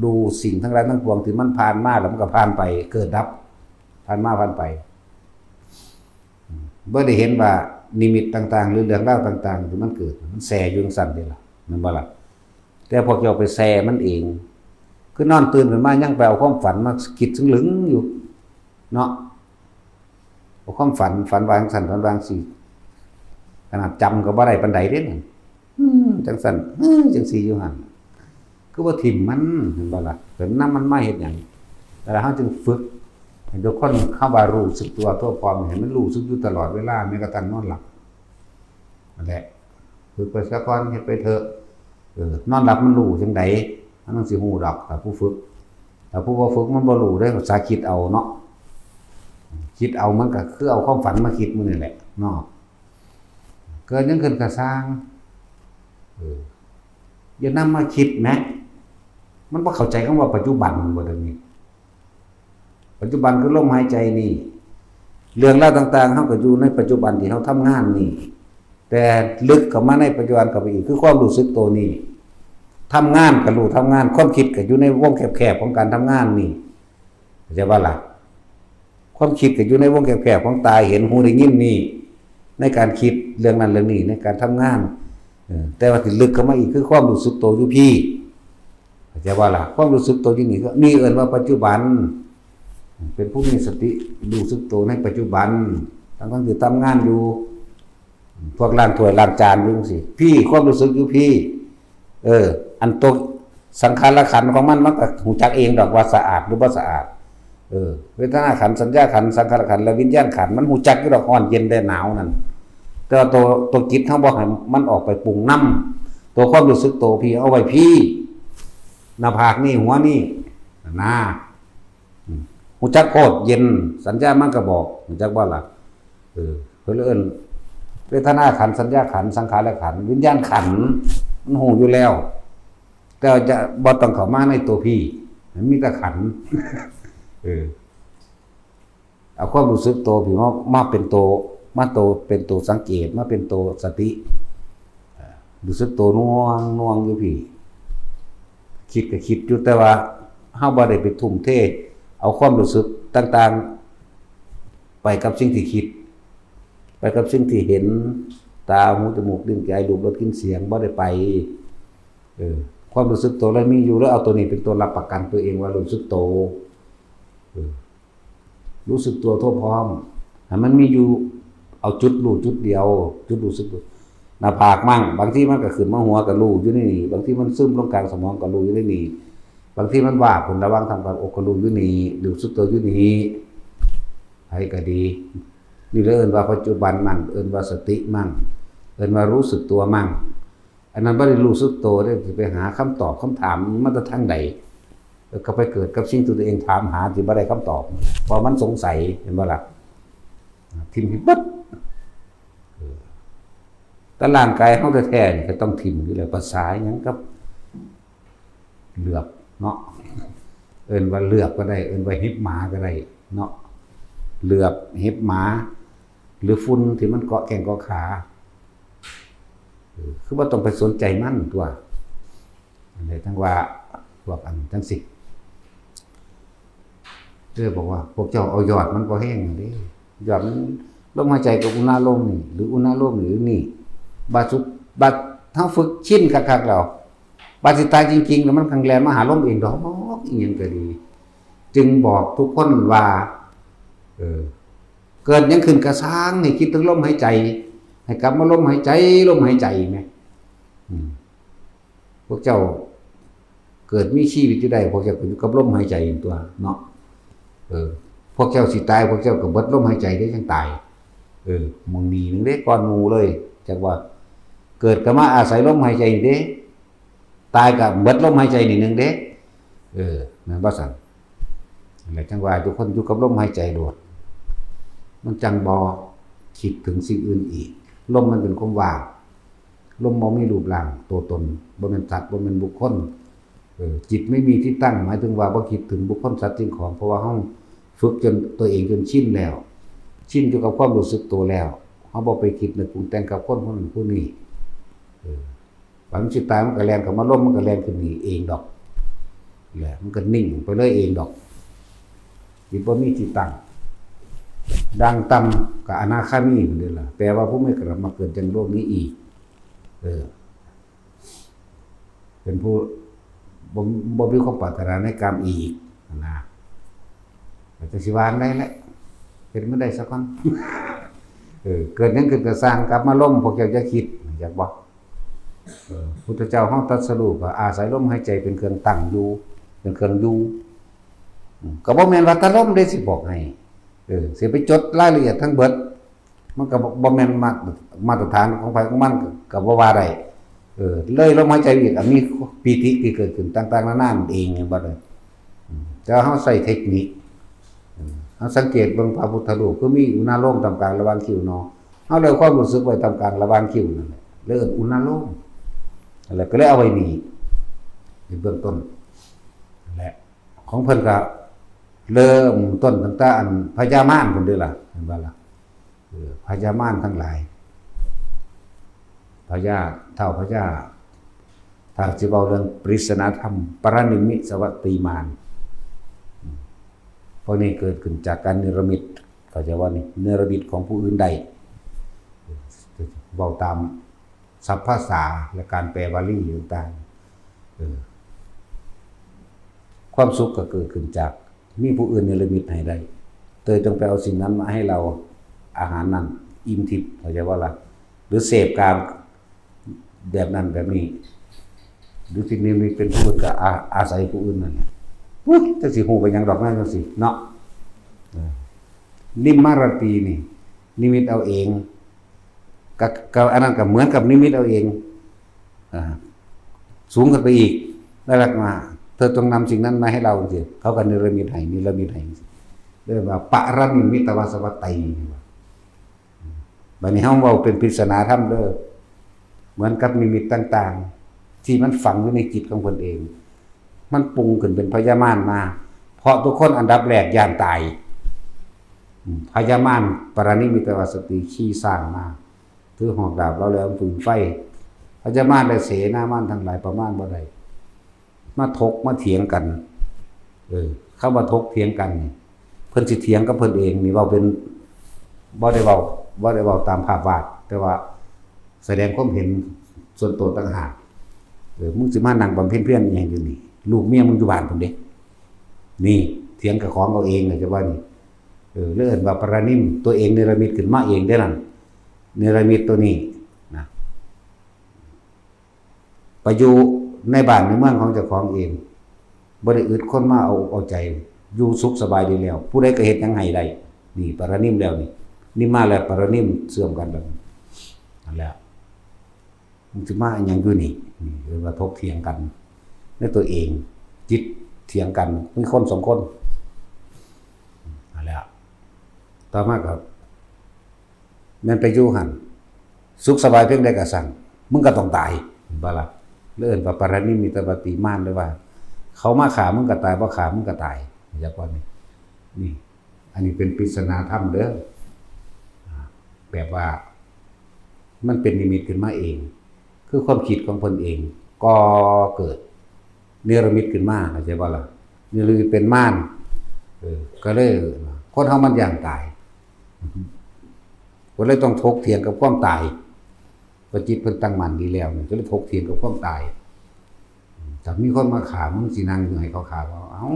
ดูสิ่งทั้งหลายทั้งปวงที่มันผ่านมา แล้วมันก็ผ่านไป เกิดดับ ผ่านมาผ่านไป บ่ได้เห็นว่านิมิตต่างๆ หรือเรื่องราวต่างๆ ที่มันเกิด มันแซ่อยู่จั่งซั้นเด้ล่ะ แม่นบ่ล่ะ แต่พวกเจ้าไปแซ่มันเอง คือนอนตื่นขึ้นมายังไปเอาความฝันมาคิดซึ่งลึงอยู่ เนาะ เอาความฝัน ฝันว่าจั่งซั้น ฝันว่าจั่งซี้ ขนาดจำก็บ่ได้ปานใดเด้นั่น อืม จั่งซั้น อืม จั่งซี้อยู่หั่น คือบ่ถิ่มมัน เห็นบ่ล่ะ เพิ่นนำมันมาเฮ็ดหยัง แล้วเฮาจึงฝึกให้ทุกคน คำว่ารู้สึกตัวทั่วพร้อม ให้มันรู้สึกอยู่ตลอดเวลา แม้กระทั่งนอนหลับ นั่นแหละ ฝึกไปซะก่อน เฮ็ดไปเถอะ เออ นอนหลับมันรู้จั่งใด มันต้องสิรู้ดอก ถ้าผู้ฝึก ถ้าผู้บ่ฝึกมันบ่รู้เด้ ภาษาคิดเอาเนาะ คิดเอามันก็คือเอาความฝันมาคิดมื้อนี่แหละเนาะ เกิดหยังขึ้นก็ซ่าง เออ อย่านำมาคิดนะ มันบ่เข้าใจคำว่าปัจจุบันบ่ เดี๋ยวนี้ ปัจจุบันคือลมหายใจนี่ เรื่องราวต่างๆ เฮาก็อยู่ในปัจจุบันที่เฮาทำงานนี่ แต่ลึกเข้ามาในปัจจุบันเข้าไปอีก คือความรู้สึกตัวนี่ ทำงานก็รู้ทำงาน ความคิดก็อยู่ในวงแคบๆ ของการทำงานนี่ เข้าใจบ่ล่ะ ความคิดก็อยู่ในวงแคบๆ ของตาเห็นหูได้ยินนี่ ในการคิดเรื่องนั้นเรื่องนี้ ในการทำงาน เออ แต่ว่าที่ลึกเข้ามาอีกคือความรู้สึกตัวอยู่พี้ เข้าใจบ่ล่ะ ความรู้สึกตัวอยู่นี่ ก็นี่เอิ้นว่าปัจจุบัน เป็นผู้มีสติรู้สึกตัวในปัจจุบัน ทั้งๆ ที่ทำงานอยู่ พวกล้างถ้วยล้างจานอยู่จั่งซี้ พี้ ความรู้สึกอยู่พี้ เออ อันตัวสังขารขันธ์ของมัน มันก็ฮู้จักเองดอกว่าสะอาดหรือบ่สะอาด เออ เวทนาขันธ์ สัญญาขันธ์ สังขารขันธ์ และวิญญาณขันธ์ มันฮู้จักอยู่ดอก ร้อนเย็นแดดหนาวนั่น แต่ว่าตัว ตัวจิตเฮาบ่ให้มันออกไปปรุงนำ ตัวความรู้สึกตัวพี้ เอาไว้พี้ หน้าผากนี่ หัวนี่ นะ อืม ฮู้จักโพดเย็น สัญญามันก็บอก ฮู้จักบ่ล่ะ เออ เพิ่นเอิ้น เวทนาขันธ์ สัญญาขันธ์ สังขารขันธ์ วิญญาณขันธ์ มันฮู้อยู่แล้ว แต่ว่าจะบ่ต้องเข้ามาในตัวพี้ มันมีแต่ขันธ์ เออ เอาความรู้สึกตัวพี้มา มาเป็นตัว มาตัว เป็นตัวสังเกต มาเป็นตัวสติ เอ่อ รู้สึกตัวนวงนวงอยู่พี้ คิดก็คิดอยู่ แต่ว่าเฮาบ่ได้ไปทุ่มเท เอาความรู้สึกต่างๆ ไปกับสิ่งที่คิด ไปกับสิ่งที่เห็น ตา หู จมูก ลิ้น กาย รูป รส กลิ่น เสียง บ่ได้ไป เออ ความรู้สึกตัวเลยมีอยู่ แล้วเอาตัวนี้เป็นตัวรับประกันตัวเองว่ารู้สึกตัว เออ รู้สึกตัวทั่วพร้อม ให้มันมีอยู่ เอาจุดรู้จุดเดียว จุดรู้สึกตัว หน้าผากมั่ง บางทีมันก็ขึ้นมาหัวก็รู้อยู่ในนี่ บางทีมันซึมลงกลางสมองก็รู้อยู่ในนี่ บางทีมันวาบขึ้นระหว่างทำการอกก็รู้อยู่นี่ รู้สึกตัวอยู่นี่ ไผก็ดี นี่เลยเอิ้นว่าปัจจุบันมั่ง เอิ้นว่าสติมั่ง เอิ้นว่ารู้สึกตัวมั่ง อันนั้นบ่ได้รู้สึกตัวเด้ สิไปหาคำตอบคำถามมาแต่ทางใด เออ ก็ไปเกิดกับสิ่งที่ตัวเองถามหาที่บ่ได้คำตอบ เพราะมันสงสัย เห็นบ่ล่ะ ถิ่มให้เบิด เออ แต่ร่างกายเฮาแท้ๆ นี่ก็ต้องถิ่มอยู่แล้ว ภาษาหยังกับเหลือบเนาะ เอิ้นว่าเหลือบก็ได้ เอิ้นว่าเห็บหมาก็ได้เนาะ เหลือบ เห็บหมา หรือฝุ่นที่มันเกาะแข้งเกาะขา เออ คือบ่ต้องไปสนใจมันตั๊ว อันนี้ทั้งว่าพวกอันจั่งซี้ เออ บอกว่าพวกเจ้าเอายอดมันบ่แฮงเด้ ยอดมัน ลมหายใจกับอุณาโลมนี่ หรืออุณาโลมหรือนี่ บาดสุด บาดเฮาฝึกชินคักๆ แล้ว บาดสิตายจริงๆ แล้วมันก็แล่นมาหาลมเองดอก อีหยังก็ดี จึงบอกทุกคนว่า เออ เกิดหยังขึ้นก็ซ่าง ให้คิดถึงลมหายใจ ให้กลับมาลมหายใจ ลมหายใจแหม อืม พวกเจ้าเกิดมีชีวิตอยู่ได้ พวกเจ้าก็อยู่กับลมหายใจตั๊วเนาะ เออ พวกเจ้าสิตาย พวกเจ้าก็เบิดลมหายใจเด้ จั่งตาย เออ หม่องนี้หนึ่งเด้ ก่อนหมู่เลย จักว่า เกิดก็มาอาศัยลมหายใจนี่เด้ ตายก็เบิดลมหายใจนี่หนึ่งเด้ เออ แม่นบ่ซั่น นั่นแหละ จั่งว่าทุกคนอยู่กับลมหายใจโลด มันจั่งบ่คิดถึงสิ่งอื่นอีก ลมมันเป็นความว่าง ลมบ่มีรูปร่างตัวตน บ่แม่นสัตว์ บ่แม่นบุคคล เออ จิตไม่มีที่ตั้ง หมายถึงว่าบ่คิดถึงบุคคลสัตว์สิ่งของ เพราะว่าเฮาฝึกจนตัวเองจนชินแล้ว ชินอยู่กับความรู้สึกตัวแล้ว เฮาบ่ไปคิดนึกปรุงแต่งกับคนผู้นั้นผู้นี้ เออ บัดมันสิตายมันก็แล่นเข้ามาลม มันก็แล่นขึ้นนี่เองดอก แหละ มันก็นิ่งไปเลยเองดอก จิตบ่มีที่ตั้ง ดังต่ำก็อนาคามีพุ้นเด้ล่ะ แปลว่าผู้ไม่กลับมาเกิดยังโลกนี้อีก เออ เป็นผู้บ่ บ่มีความปรารถนาในกามอีกนะ แต่สิว่าจั่งใดแหละ เป็นไม่ได้สักคน เออ เกิดหยังขึ้นก็ซ่าง กลับมาลม พวกเจ้าอย่าคิด อยากบอก เออ พุทธเจ้าเฮาตรัสรู้ก็อาศัยลมหายใจเป็นเครื่องตั้งอยู่ เป็นเครื่องอยู่ อืม ก็บ่แม่นว่าแต่ลมเด้สิบอกให้ เออ สิไปจดรายละเอียดทั้งเบิด มันก็บ่ บ่แม่นมา มาตรฐานของไผของมัน ก็ ก็บ่ว่าได้ เออ เลยลมหายใจอีก อ่ะ มีปีติที่เกิดขึ้นต่างๆ นานานั่นเอง เห็นบ่เด้อ อืม แต่ว่าเฮาใช้เทคนิค อืม เฮาสังเกตเบิ่งพระพุทธรูป คือมีอุณาโลมตามกลางระหว่างคิ้วเนาะ เฮาเลยความรู้สึกไว้ตามกลางระหว่างคิ้วนั่นแหละ เลยเอิ้นอุณาโลม นั่นแหละ ก็เลยเอาไว้นี่ ในเบื้องต้น และของเพิ่นก็เริ่มต้นตั้งแต่อันพญามารพุ้นเด้อล่ะ เห็นบ่ล่ะ เออ พญามารทั้งหลาย พญา ท้าวพญา ถ้าสิเว้าเรื่องปริศนาธรรม ปรนิมมิตสวัตตีมาร พวกนี้เกิดขึ้นจากการเนรมิต เข้าใจว่านี่ เนรมิตของผู้อื่นได้ เว้าตามศัพท์ภาษาและการแปลบาลีต่างๆ เออ ความสุขก็เกิดขึ้นจากมีผู้อื่นเนรมิตให้ได้ เตยต้องไปเอาสิ่งนั้นมาให้เรา อาหารนั้น อิ่มทิพย์ เข้าใจว่าล่ะ หรือเสพกามแบบนั้นแบบนี้ หรือสิ่งนี้มีเป็นผู้อื่นก็อา อาศัยผู้อื่นนั่น อุ๊ย จักสิฮู้ไปหยังดอกนะจังซี่เนาะ เออ นิมมารตีนี่ นิมิตเอาเอง ก็ ก็อันนั้นก็เหมือนกับนิมิตเอาเอง อ่า สูงขึ้นไปอีก แล้วมา เธอจงนำสิ่งนั้นมาให้เราสิ เขาก็เนรมิตให้ เนรมิตให้ เรียกว่าปรนิมมิตวาสวัตตี บัดนี้เฮาเว้าเป็นปริศนาธรรมเด้อ เหมือนกับนิมิตต่างๆ ที่มันฝังอยู่ในจิตของเพิ่นเอง มันปรุงขึ้นเป็นพญามารมา เพราะทุกคนอันดับแรกย้านตาย อืม พญามารปรนิมมิตวาสวัตตีขี่ช้างมา ถือหอกดาบเหลาแหลมฟืนไฟ พญามารและเสนามารทั้งหลายประมาณบ่ได้ มาถกมาเถียงกัน เออ คำว่าถกเถียงกันนี่ เพิ่นสิเถียงกับเพิ่นเองนี่ เว้าเป็น บ่ได้เว้า บ่ได้เว้าตามภาพวาด แต่ว่าแสดงความเห็นส่วนตัวต่างหาก เออ มึงสิมานั่งบำเพ็ญเพียรอิหยังอยู่นี่ ลูกเมียมึงอยู่บ้านพุ้นเด้ นี่ เถียงกับของเอาเองเลย จะว่านี่ เออ แล้วเอิ้นว่าปรนิม ตัวเองเนรมิตขึ้นมาเองเด้นั่น เนรมิตตัวนี้นะ ไปอยู่ในบ้านในเมืองของเจ้าของเอง บ่ได้อึดคนมาเอาอกเอาใจ อยู่สุขสบายดีแล้ว ผู้ใดก็เฮ็ดหยังให้ได้ นี่ปรนิมแล้วนี่ นิมมาแล้วปรนิมเชื่อมกันแบบนี้ นั่นแหละ มันสิมาอิหยังอยู่นี่ นี่เรียกว่าถกเถียงกันในตัวเอง จิตเถียงกัน มีคนสองคน นั่นแหละ ต่อมาก็ แม่นไปอยู่หั่น สุขสบายเพียงใดก็สั่ง มึงก็ต้องตาย เห็นบ่ล่ะ แล้วเอิ้นว่าปรนิมมิตวาสวัตตีมาร หรือว่า เขามาฆ่ามึงก็ตาย บ่ฆ่ามึงก็ตาย จักว่านี่ นี่ อันนี้เป็นปริศนาธรรมเด้อ อ่า แบบว่า มันเป็นนิมิตขึ้นมาเอง คือความคิดของเพิ่นเอง ก่อเกิด เนรมิตขึ้นมา เข้าใจบ่ล่ะ เนรมิตเป็นมาร เออ ก็เลย คนเฮามันย้านตาย ก็เลยต้องถกเถียงกับความตาย เพราะจิตเพิ่นตั้งมั่นดีแล้วนี่ ก็เลยถกเถียงกับความตาย ถ้ามีคนมาฆ่า มึงสินั่งอยู่ให้เขาฆ่าบ่ เอ้า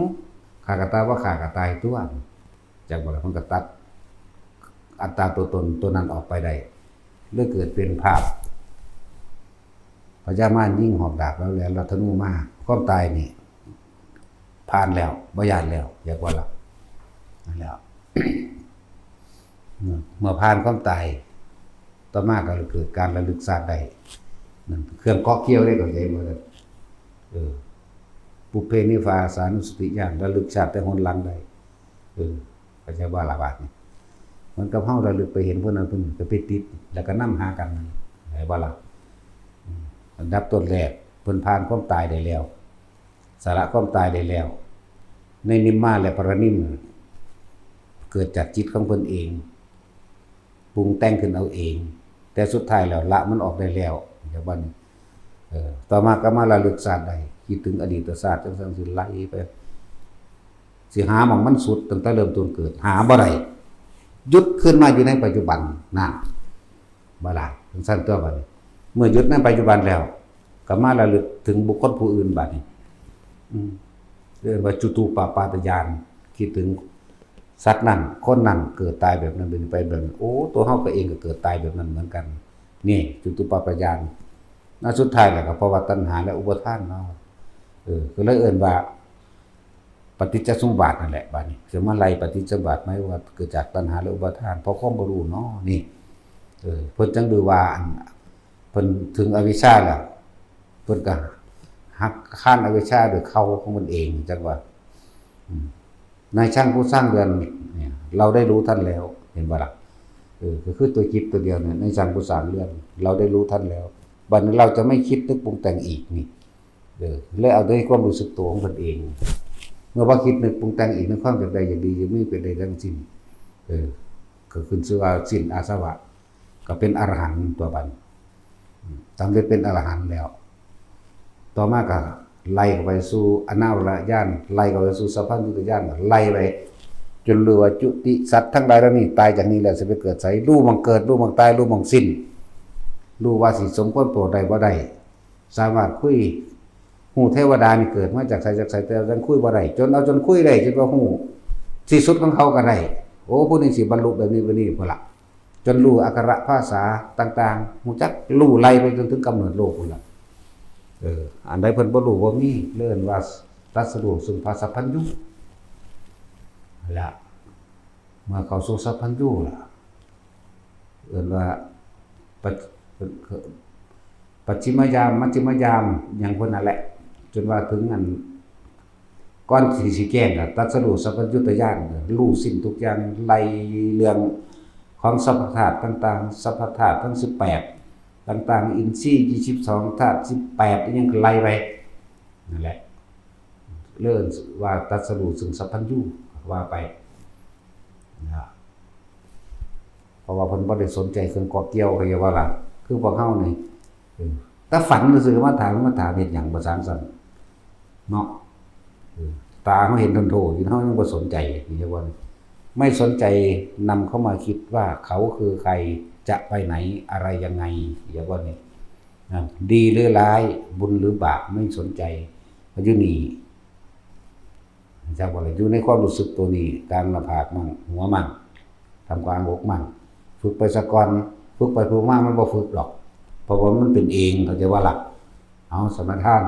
ฆ่าก็ตาย บ่ฆ่าก็ตายตั๊ว จักบ่ล่ะ เพิ่นก็ตัดอัตตาตัวตนตัวนั้นออกไปได้ เลยเกิดเป็นภาพ พญามารยิงหอกดาบเหลาแหลม แล้วธนูมา ความตายนี่ ผ่านแล้ว บ่ย้านแล้ว อยากว่าละ นั่นแหละ เมื่อผ่านความตาย ต่อมาก็เกิดการระลึกชาติได้ นั่นเครื่องเกาะเกี่ยวได้ เข้าใจบ่ล่ะ เออ ปุพเพนิวาสานุสติญาณ ระลึกชาติแต่หนหลังได้ เออ เข้าใจบ่ล่ะบาดนี้ เหมือนกับเฮาระลึกไปเห็นผู้นั้นผู้นี้ ก็ไปติด แล้วก็นำหากัน เข้าใจบ่ล่ะ อืม อันดับต้นแรก เพิ่นผ่านความตายได้แล้ว สละความตายได้แล้ว ในนิมมารและปรนิม เกิดจากจิตของเพิ่นเอง ปรุงแต่งขึ้นเอาเอง แต่สุดท้ายแล้วละมันออกได้แล้ว อย่างว่านี้ เออ ต่อมาก็มาระลึกชาติได้ คิดถึงอดีตชาติจังซั่นสิไหลไป สิหาหม่องมันสุดตั้งแต่เริ่มต้นเกิด หาบ่ได้ หยุดขึ้นมาอยู่ในปัจจุบัน นั่น บ่ล่ะ จังซั่นตั๊วบัดนี้ เมื่อหยุดในปัจจุบันแล้ว ก็มาระลึกถึงบุคคลผู้อื่นบัดนี้ อืม เรียกว่าจุตูปปาตญาณ คิดถึงสัตว์นั้น คนนั้นเกิดตายแบบนั้น เป็นไปแบบนั้น โอ้ ตัวเฮาก็เองก็เกิดตายแบบนั้นเหมือนกัน นี่ จุตูปปาตญาณ อันสุดท้ายแล้วก็เพราะว่าตัณหาและอุปาทานเนาะ เออ ก็เลยเอิ้นว่า ปฏิจจสมุปบาทนั่นแหละ บัดนี้จะมาไล่ปฏิจจสมุปบาทไหม ว่าเกิดจากตัณหาและอุปาทาน เพราะความบ่รู้เนาะ นี่ เออ เพิ่นจังดูว่าอัน เพิ่นถึงอวิชชาแล้ว เพิ่นก็หักห้านอวิชชาด้วยเข่าของเพิ่นเอง จังว่า อืม นายช่างผู้สร้างเรือนเนี่ย เราได้รู้ท่านแล้ว เห็นบ่ล่ะ เออ ก็คือตัวจิตตัวเดียวเนี่ย นายช่างผู้สร้างเรือน เราได้รู้ท่านแล้ว บัดนี้เราจะไม่คิดนึกปรุงแต่งอีกนี่ เออ เลยเอาด้วยความรู้สึกตัวของเพิ่นเอง เมื่อบ่คิดนึกปรุงแต่งอีกในความอยากได้อยากดีอยากมีเป็นได้ทั้งสิ้น เออ ก็ขึ้นชื่อว่าสิ้นอาสวะ ก็เป็นอรหันต์ตัวบัดนี้ อืม สำเร็จเป็นอรหันต์แล้ว ต่อมาก็ไล่เข้าไปสู่อนาวรณญาณ ไล่เข้าไปสู่สัพพัญญุตญาณ ไล่ไป จนรู้ว่าจุติสัตว์ทั้งหลายเหล่านี้ตายจากนี้แล้วสิไปเกิดไส รู้หม่องเกิด รู้หม่องตาย รู้หม่องสิ้น รู้ว่าสิสมควรโปรดได้บ่ได้ สามารถคุย ฮู้เทวดานี่เกิดมาจากไสจากไส แต่ยังคุยบ่ได้ จนเอาจนคุยได้ จนว่าฮู้ที่สุดของเขาก็ได้ โอ้ ผู้นี้สิบรรลุแบบนี้แบบนี้พุ้นละ จนรู้อักขระภาษาต่างๆ ฮู้จักรู้ไล่ไปจนถึงกำเนิดโลกพุ้นละ เออ อันใดเพิ่นบ่รู้บ่มี เรียกว่าตรัสรู้ซึ่งพระสัพพัญญู ละ เมื่อเข้าสู่สัพพัญญูละ เอิ้นว่าปัจ ปัจฉิมยาม มัชฌิมยาม หยังพุ้นนั่นแหละ จนว่าถึงอัน ก่อนที่สิแจ้งก็ตรัสรู้สัพพัญญุตญาณ รู้สิ้นทุกอย่าง ไล่เรื่องของสัพพธาตุต่างๆ สัพพธาตุทั้งสิบแปด ต่างๆ อินทรีย์ยี่สิบสอง ธาตุสิบแปด อิหยังก็ไล่ไป นั่นแหละ เรียกว่าตรัสรู้ซึ่งสัพพัญญู ว่าไป นะ เพราะว่าเพิ่นบ่ได้สนใจเครื่องเกาะเกี่ยว เข้าใจบ่ล่ะ คือพวกเฮานี่ เออ แต่ฝันซื่อๆ มาถาม มาถามเฮ็ดหยัง ประสานสั่น เนาะ เออ ตาเฮาเห็นโทนๆ อยู่ เฮายังบ่สนใจ เข้าใจบ่นี่ ไม่สนใจนำเข้ามาคิดว่าเขาคือใคร จะไปไหน อะไรยังไง เข้าใจบ่นี่ นะ ดีหรือร้าย บุญหรือบาป ไม่สนใจ อยู่นี่ จักว่าอยู่ในความรู้สึกตัวนี้ กลางหน้าผากมั่ง หัวมั่ง ท่ามกลางอกมั่ง ฝึกไปซะก่อน ฝึกไปฝึกมามันบ่ฝึกดอก เพราะว่ามันเป็นเอง เข้าใจบ่ล่ะ เอาสมาทาน